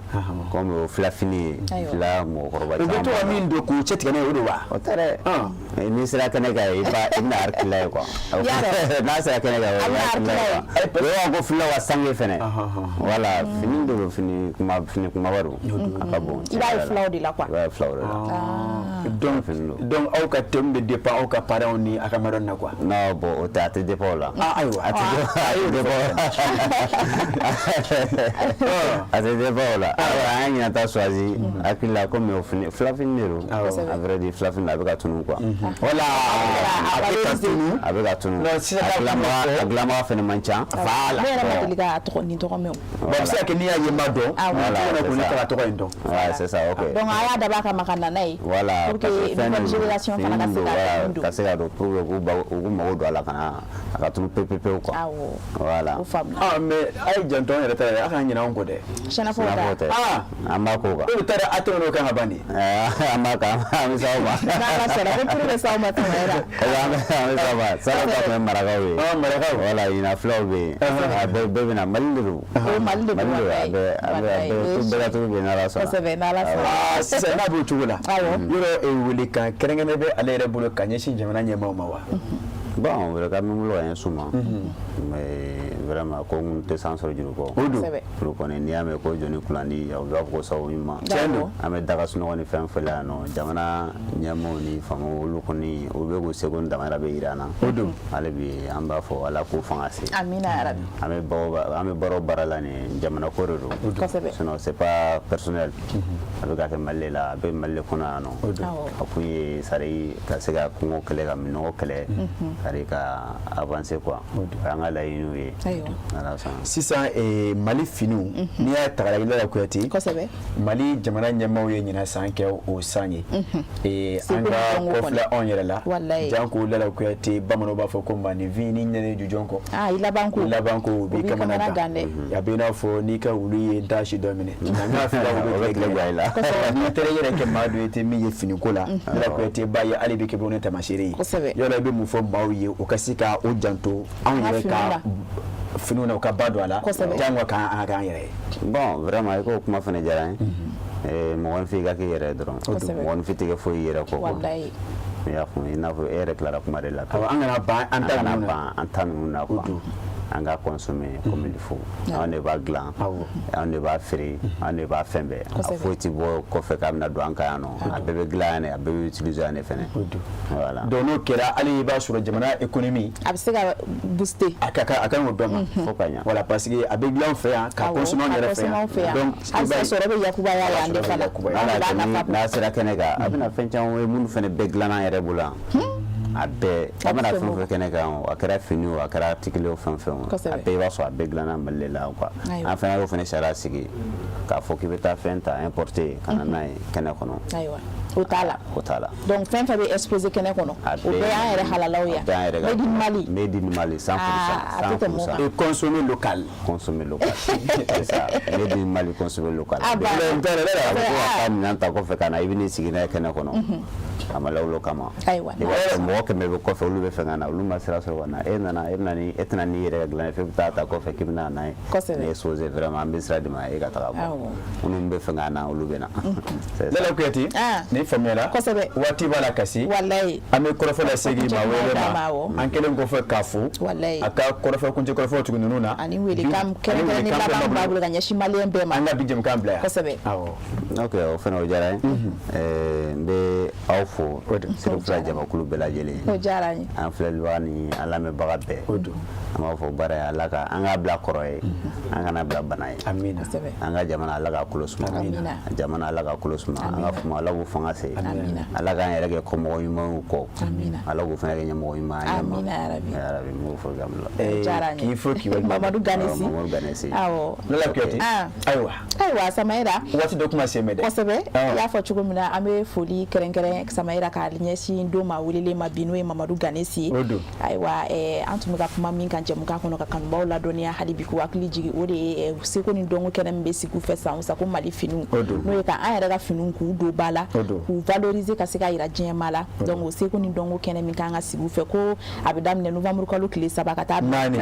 comme o filafini ye, fila mɔgɔkɔrɔba. U bɛ to ka min don k'u cɛ tigɛ n'a ye, o de wa? O tɛ dɛ. N'i sera kɛnɛ kan, i b'a i bɛna Arkila ye quoi. N'a sera kɛnɛ kan, o ye Arkila ye quoi. O y'a ko fulaw ka sange fɛnɛ. Voilà, fini de don, fini kuma, fini kumaba don. A ka bon. I b'a ye fulaw de la quoi. I b'a ye fulaw de la. Donc aw ka thème bɛ dépend aw ka parrain ni a ka marraine na quoi. Non, bon, o tɛ, a tɛ dépend o la. Ah, ayiwa. A tɛ dépend. A tɛ dépend o la. Ayiwa, an ye ɲinan ta choisi hakili la komi o fini filafini de don. À vrai dire, filafini a bɛ ka tunu quoi. Voilà, a bɛ ka tunu. A bɛ ka tunu. Non, sisan a dilanbaga fɛnɛ man ca. Voilà. Ne yɛrɛ ma deli ka tɔgɔ nin tɔgɔ mɛn o. Bon, a bɛ se ka kɛ n'i y'a ye n b'a dɔn. Voilà, c'est ça. Ne tɔgɔ in dɔn. Ouais, c'est ça, ok. Donc a y'a dabɔ a kama ka na n'a ye. Voilà. Pour que nouvelle génération fana ka se ka don. Ka se ka don pour que u k'u mago don a la, ka na a ka tunu pewu pewu pewu quoi. Awɔ. Voilà. O faamuna. Ah, mais a ye janto an yɛrɛ ta la dɛ, a kana ɲinɛ anw kɔ dɛ. Sɛnɛfɔw ta. Ah, an b'a k'o kan. E bɛ taa dɛ, a tɛmɛn'o kan ka ban de. An b'a kan, an bɛ s'aw ma. N'Ala sɔnna ko turu bɛ s'aw ma tuma yɛrɛ. An bɛ s'aw ma. Salon ta tun ye marakaw ye. Ah, marakaw. Voilà, ɲinan fulaw bɛ yen. A bɛɛ bɛ na, Mali de don. O Mali de don. Mali de don, a bɛɛ a bɛɛ a bɛɛ bɛɛ ka turu bɛ yen n'Ala sɔnna. Kosɛbɛ, n'Ala sɔnna. Ah, sisan n'a b'o cogo la. Awɔ. Yɔrɔ welekan kɛrɛnkɛrɛn bɛ ale yɛrɛ bolo ka ɲɛsin jamana ɲɛmaaw ma wa? Bon, welekan bɛ n bolo ka ɲɛsin u ma. Mais vraiment, ko n tɛ san sɔrɔ juru kɔ. O don. Olu kɔni, n'i y'a mɛn ko jɔnni kunnandi, u b'a fɔ ko sababu ɲuman. Tiɲɛ don. An bɛ daga sunɔgɔ ni fɛn fɛn la yan nɔ, jamana ɲɛmaaw ni faamaw, olu kɔni, olu bɛ k'u seko ni damayira bɛ yira an na. O don. Hali bi an b'a fɔ Ala k'u fanga se. Amina yarabi. An bɛ baara o baara la nin, jamana ko de don. Kosɛbɛ. Sinon c'est pas personnel. A bɛ ka kɛ Mali de la, a bɛ Mali de kɔnɔ yan nɔ. A kun ye c'est à dire ka se ka kɔngɔ kɛlɛ, ka minɔgɔ kɛlɛ, c'est à dire ka avancer quoi. O y'an ka laɲiniw ye. Ayiwa. Sisan Mali finiw, n'i y'a ta k'a lajɛ, Lala Kuyate. Kosɛbɛ. Mali jamana ɲɛmaaw ye ɲinan san kɛ o san ye. An ka kɔfilɛ anw yɛrɛ la. Walayi. Janko Lala Kuyate, bamananw b'a fɔ ko maaninfin ni ɲɛnɛ jujɔn kɔ. Ah, i laban ko. I laban ko, o b'i kamana gan dɛ. A bɛ i n'a fɔ n'i ka wulu ye n t'a si dɔ minɛ. Nka n'a fila, o bɛ tile guwa i la. N'i taara i yɛrɛ kɛ maa dɔ ye, tɛ min ye finiko la. Lala Kuyate b'a ye hali bi kɛ bɔ ni taamasere ye. Kosɛbɛ. Yɔrɔ i bɛ mun fɔ maaw ye u ka se ka o janto anw yɛrɛ ka finiw na, u ka ba don a la? Kosɛbɛ. Jango k'an k'an yɛrɛ ye. Bon, vraiment, i k'o kuma fana diyara n ye. Mɔgɔninfin, i ka k'i yɛrɛ ye dɔrɔn. Mɔgɔninfin tɛ kɛ foyi i yɛrɛ kɔ. Walayi. I y'a faamu, i n'a fɔ e yɛrɛ tilara kuma de la. Awɔ, an kana ban an ta ninnu na. An kana ban an ta ninnu na quoi. An ka consommer comme il faut. Anw de b'a dilan, anw de b'a feere, anw de b'a fɛn bɛɛ. A foyi tɛ bɔ kɔfɛ k'a bɛna don an kan yan nɔ. A bɛɛ bɛ dilan yan de, a bɛɛ bɛ utiliser yan de fɛnɛ. Voilà. Donc n'o kɛra, hali i b'a sɔrɔ jamana économie. A bɛ se ka booster. A ka kan, a kan k'o bɛɛ ma. Fo ka ɲa. Voilà, parce que a bɛ dilan fɛ yan, ka consommer anw yɛrɛ fɛ yan. Donc halisa sɔrɔ bɛ yakubaya yan de fana. N'a sera kɛnɛ kan, a bɛna fɛn caman ye minnu fɛnɛ bɛɛ dilanna an yɛrɛ bolo yan. A bɛɛ, a bɛna fɛn o fɛn kɛnɛ kan o, a kɛra fini o, a kɛra article o, fɛn fɛn o, a bɛɛ, i b'a sɔrɔ a bɛɛ dilanna Mali de la quoi. An fɛnɛ y'o fɛnɛ sariya sigi k'a fɔ k'i bɛ taa fɛn ta importer ka na n'a ye kɛnɛ kɔnɔ. Ayiwa, o t'a la. O t'a la. Donc fɛn fɛn bɛ exposé kɛnɛ kɔnɔ, o bɛɛ y'an yɛrɛ halalaw ye. Made in Mali. Made in Mali 100%. A tɛ tɛmɛ o kan. Et consommer local. Consommer local, c'est ça. Made in Mali, consommer local. Ah, bah. A bɛ to ka taa minɛn ta kɔfɛ ka na, i bɛ n'i sigi n'a ye kɛnɛ kɔnɔ. A ma lawolo kama. Ayiwa. I b'a sɔrɔ mɔgɔ 100 bɛ kɔfɛ, olu bɛ fɛ ka na, olu ma sira sɔrɔ ka na. E nana, e bɛna ni e tɛna n'i yɛrɛ ka dilan ye, f'e bɛ taa ta kɔfɛ k'i bɛna n'a ye. Kosɛbɛ. Ni exposé, vraiment, an bɛ sira di ma e ka taga bɔ. Minnu bɛ fɛ ka na, olu bɛ na. Lala Kuyate, ni faamuyala. Kosɛbɛ. Waati b'a la kasi. Walayi. An bɛ kɔrɔfɔ lasegin maa wɛrɛ ma. An kɛlen kɔfɛ k'a fo. Walayi. A ka kɔrɔfɔ kuncɛ kɔrɔfɔ tugu ninnu na. Ani welekan kɛrɛnkɛrɛnnen laban b'a bolo ka ɲɛsin maliyɛn bɛɛ ma. An ka bi jɛmukan bila yan. Kosɛbɛ. Awɔ. Ok, o fana o diyara n ye. N bɛ aw fo, Sirifila jamakulu bɛɛ lajɛlen. lajɛlen. O diyara an ye. An filɛlibaga ni an lamɛnbaga bɛɛ. O don. An b'a fɔ baara ye Ala ka an k'a bila kɔrɔ ye. An kana bila bana ye. Amina. An ka jamana Ala k'a kolo suma. Amina. Jamana Ala k'a kolo suma. An ka faama Ala k'u fanga se. Amina. Ala k'an yɛrɛ kɛ kɔmɔgɔ ɲumanw kɔ. Amina. Ala k'u fana kɛ ɲɛmɔgɔ ɲuman ye an ɲɛma. Amina ya rabi. Ya rabi n b'o fɔ k'an bila. O diyara an ye. K'i fo k'i waleɲuman dɔn. Mamadu Ganesi. Mamadu Ganesi. Awɔ. Lala Kuyate. Ah. Ayiwa. Ayiwa Samayira. Waati dɔ kuma sen bɛ dɛ. Kosɛbɛ. I y'a fɔ cogo min na an bɛ foli kɛrɛnkɛrɛn Samayira k'a ɲɛsin don maa welelen ma bi n'o ye Mamadu Ganesi ye. O don. Ayiwa an tun bɛ ka kuma min kan jɛmukan kɔnɔ ka kanubaaw ladɔnniya hali bi k'u hakili jigin o de ye seko ni dɔnko kɛnɛ min bɛ sigi u fɛ san o san ko Mali finiw. O don. N'o ye ka an yɛrɛ ka finiw k'u don ba la. O don. K'u valoriser ka se ka yira diɲɛmaa la. Donc o seko ni dɔnko kɛnɛ min kan ka sigi u fɛ ko a bɛ daminɛ novembre kalo tile 3 ka taa Naani.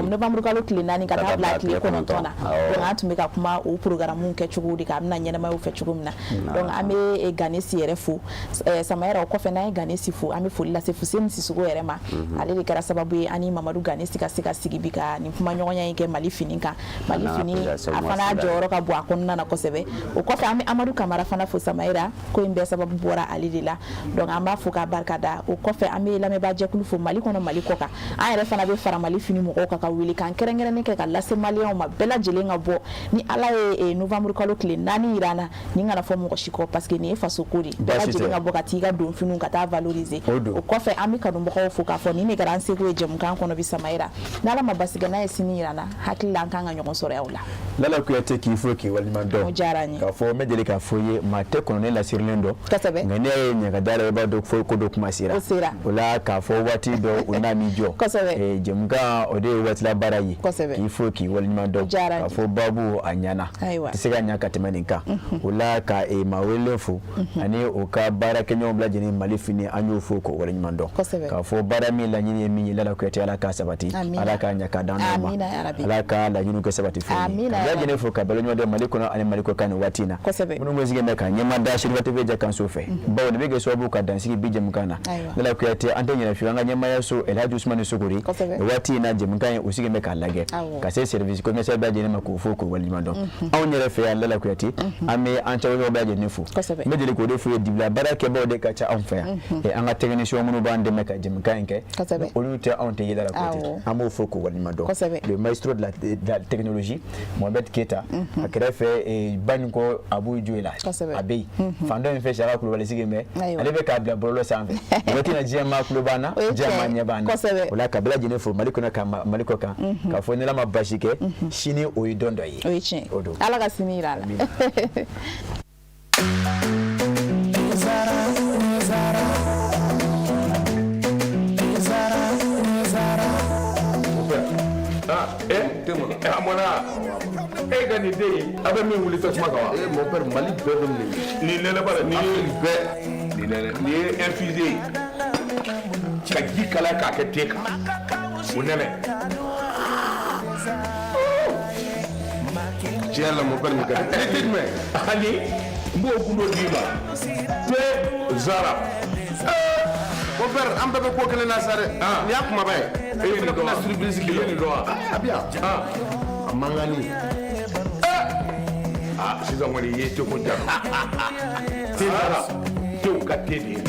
Novembre kalo tile 4 ka taa bila tile 9 na. Awɔ. Donc an tun bɛ ka kuma o programme kɛcogo de kan a bɛna ɲɛnamaya u fɛ cogo min na. Donc an bɛ Ganesi yɛrɛ fo Samayira o kɔfɛ n'an ye Ganesi fo an bɛ foli lase Fuseni Sisoko yɛrɛ ma. Ale de kɛra sababu ye ani Mamadu Ganesi ka se ka sigi bi ka nin kumaɲɔgɔnya in kɛ Mali fini kan. Mali fini a fana jɔyɔrɔ ka bon a kɔnɔna na kosɛbɛ. O kɔfɛ an bɛ Amadu Kamara fana fo Samayira ko in bɛɛ sababu bɔra ale de la. Donc an b'a fo k'a barika da. O kɔfɛ an bɛ lamɛnbaajɛkulu fo Mali kɔnɔ Mali kɔ kan. An yɛrɛ fana bɛ fara Mali fini mɔgɔw kan ka wele k'an kɛrɛnkɛrɛnnen kɛ ka lase maliyɛnw ma bɛɛ lajɛlen ka bɔ ni Ala ye novembre kalo tile 4 yira an na nin kana fɔ mɔgɔ si kɔ parce que nin ye faso ko de ye. Bɛɛ lajɛlen ka bɔ ka t'i ka donfiniw ka taa valoriser. O kɔfɛ an bɛ kanubagaw fo k'a fɔ nin de kɛra an seko ye jɛmukan kɔnɔ bi Samayira. N'Ala ma basi kɛ n'a ye sini yira an na hakili la an kan ka ɲɔgɔn sɔrɔ yan o la. Lala Kuyate k'i fo k'i waleɲuman dɔn. O diyara n ye. K'a fɔ n bɛ deli k'a fɔ i ye maa tɛ kɔnɔ ne lasirilen dɔn. Kosɛbɛ. Nka ne ye ɲaga da la i b'a dɔn fo ko dɔ kuma sera. O sera. O la k'a fɔ waati dɔ o n'a m'i jɔ. Kosɛbɛ. Jɛmukan o de ye waatila baara ye. Kosɛbɛ. K'i fo k'i waleɲuman dɔn. O diyara n ye. K'a fɔ baabu a ɲɛna. Ayiwa. Tɛ se ka ɲa ka tɛmɛ nin kan. O la ka maa welelen fo. Ani o ka baarakɛɲɔgɔn bɛɛ lajɛlen Mali fini an y'o fo k'o waleɲuman dɔn. Kosɛbɛ. K'a fɔ baara min laɲini ye min ye Lala Kuyate Ala k'a sabati. Amina. Ala k'a ɲa k'a d'an ma. Amina ya rabi. Ala ka laɲiniw kɛ sabati fɛn ye. Amina Ka ya bɛɛ lajɛlen fo ka bɛɛ lajɛlen dɔn Mali kɔnɔ ani Mali kɔ kan nin waati in na. Kosɛbɛ. Minnu bɛ sigilen bɛ ka ɲɛma da Seriba TV jakanso fɛ. Bawo nin bɛ kɛ sababu ka dansigi bi jɛmukan na. Ayiwa. Lala Kuyate an tɛ ɲinɛ fiyewu an ka ɲɛmaayaso Elhaji Usumani Sokore. Kosɛbɛ. Nin waati in na jɛmukan in u sigilen bɛ k'a lajɛ. Awɔ. Ka se service commercial bɛɛ lajɛlen ma k'o fo k'o waleɲuman dɔn. Anw yɛrɛ fɛ yan Lala Kuyate an bɛ an cɛbɔ bɛɛ lajɛlen fo. Kosɛbɛ. N bɛ deli k'o de f'u ye dibila baarakɛbaw de ka ca anw fɛ yan. An ka technicien minnu b'an dɛmɛ ka jɛmukan in kɛ. Kosɛbɛ. Olu tɛ anw tɛ ye Lala Kuyate. Awɔ. An b'o fo k'o waleɲuman dɔn. Kosɛbɛ. Le maestro de la technologie Mohamed Keita. A kɛrɛfɛ Banikɔ Abu Joyila. Kosɛbɛ. A bɛ yen. Fan dɔ in fɛ Saka Kulubali sigilen bɛ. Ayiwa. Ale bɛ k'a bila bɔlɔlɔ sanfɛ. Nin waati in na diɲɛ maa tulo b'an na. O ye Diɲɛ maa tiɲɛ ye. ɲɛ b'an na. Kosɛbɛ. O la ka bɛɛ lajɛlen fo Mali kɔnɔ ka Mali kɔ kan. K'a fɔ ni Ala ma basi kɛ sini o ye don dɔ ye. O ye tiɲɛ. O don. Ala ka sini yira a la. A mɔna e ka nin den in a bɛ min wuli tasuma kan wa. Mon père Mali bɛɛ bɛ nin Nin nɛnɛ ba la nin ye bɛɛ nin nɛnɛ nin ye infusé ye ka ji kalaya k'a kɛ te kan o nɛnɛ. Tiɲɛ la mon père nin ka di. Ne tɛ jumɛn ani n b'o gundo d'i ma te zara. Mon père an bɛɛ bɛ ko kelen na sa dɛ. Nin y'a kumaba ye. E ye nin dɔn wa? Surprise I ye nin dɔn wa? A bɛ yan. A mankanni. Ah sisan kɔni i ye teko ja. Te zara tew ka te de ye.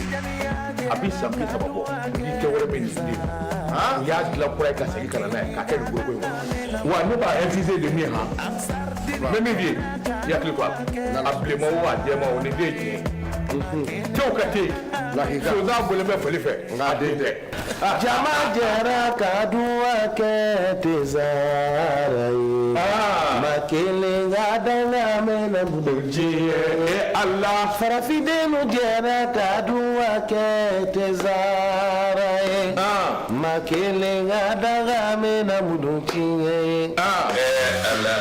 A bɛ san 30 bɔ ni tɛ wɛrɛ bɛ nin den. U y'a dilan kura ye ka segin ka na n'a ye k'a kɛ nin foroko in kɔnɔ. Wa ne b'a infusé de min han. N bɛ min f'i ye i hakili to a la. A bilenman o a jɛman o nin den ye tiɲɛ ye. Tew ka te. Sonsan bɔlen bɛ fali fɛ nka a den tɛ. Jama jɛra ka duwa kɛ tezara ye. Ma kelen ka danga mɛnna Diɲɛ e Ala. Farafindenw jɛra ka duwa kɛ tezara ye. Ma kelen ka danga mɛnna mudu tiɲɛ ye. Ala.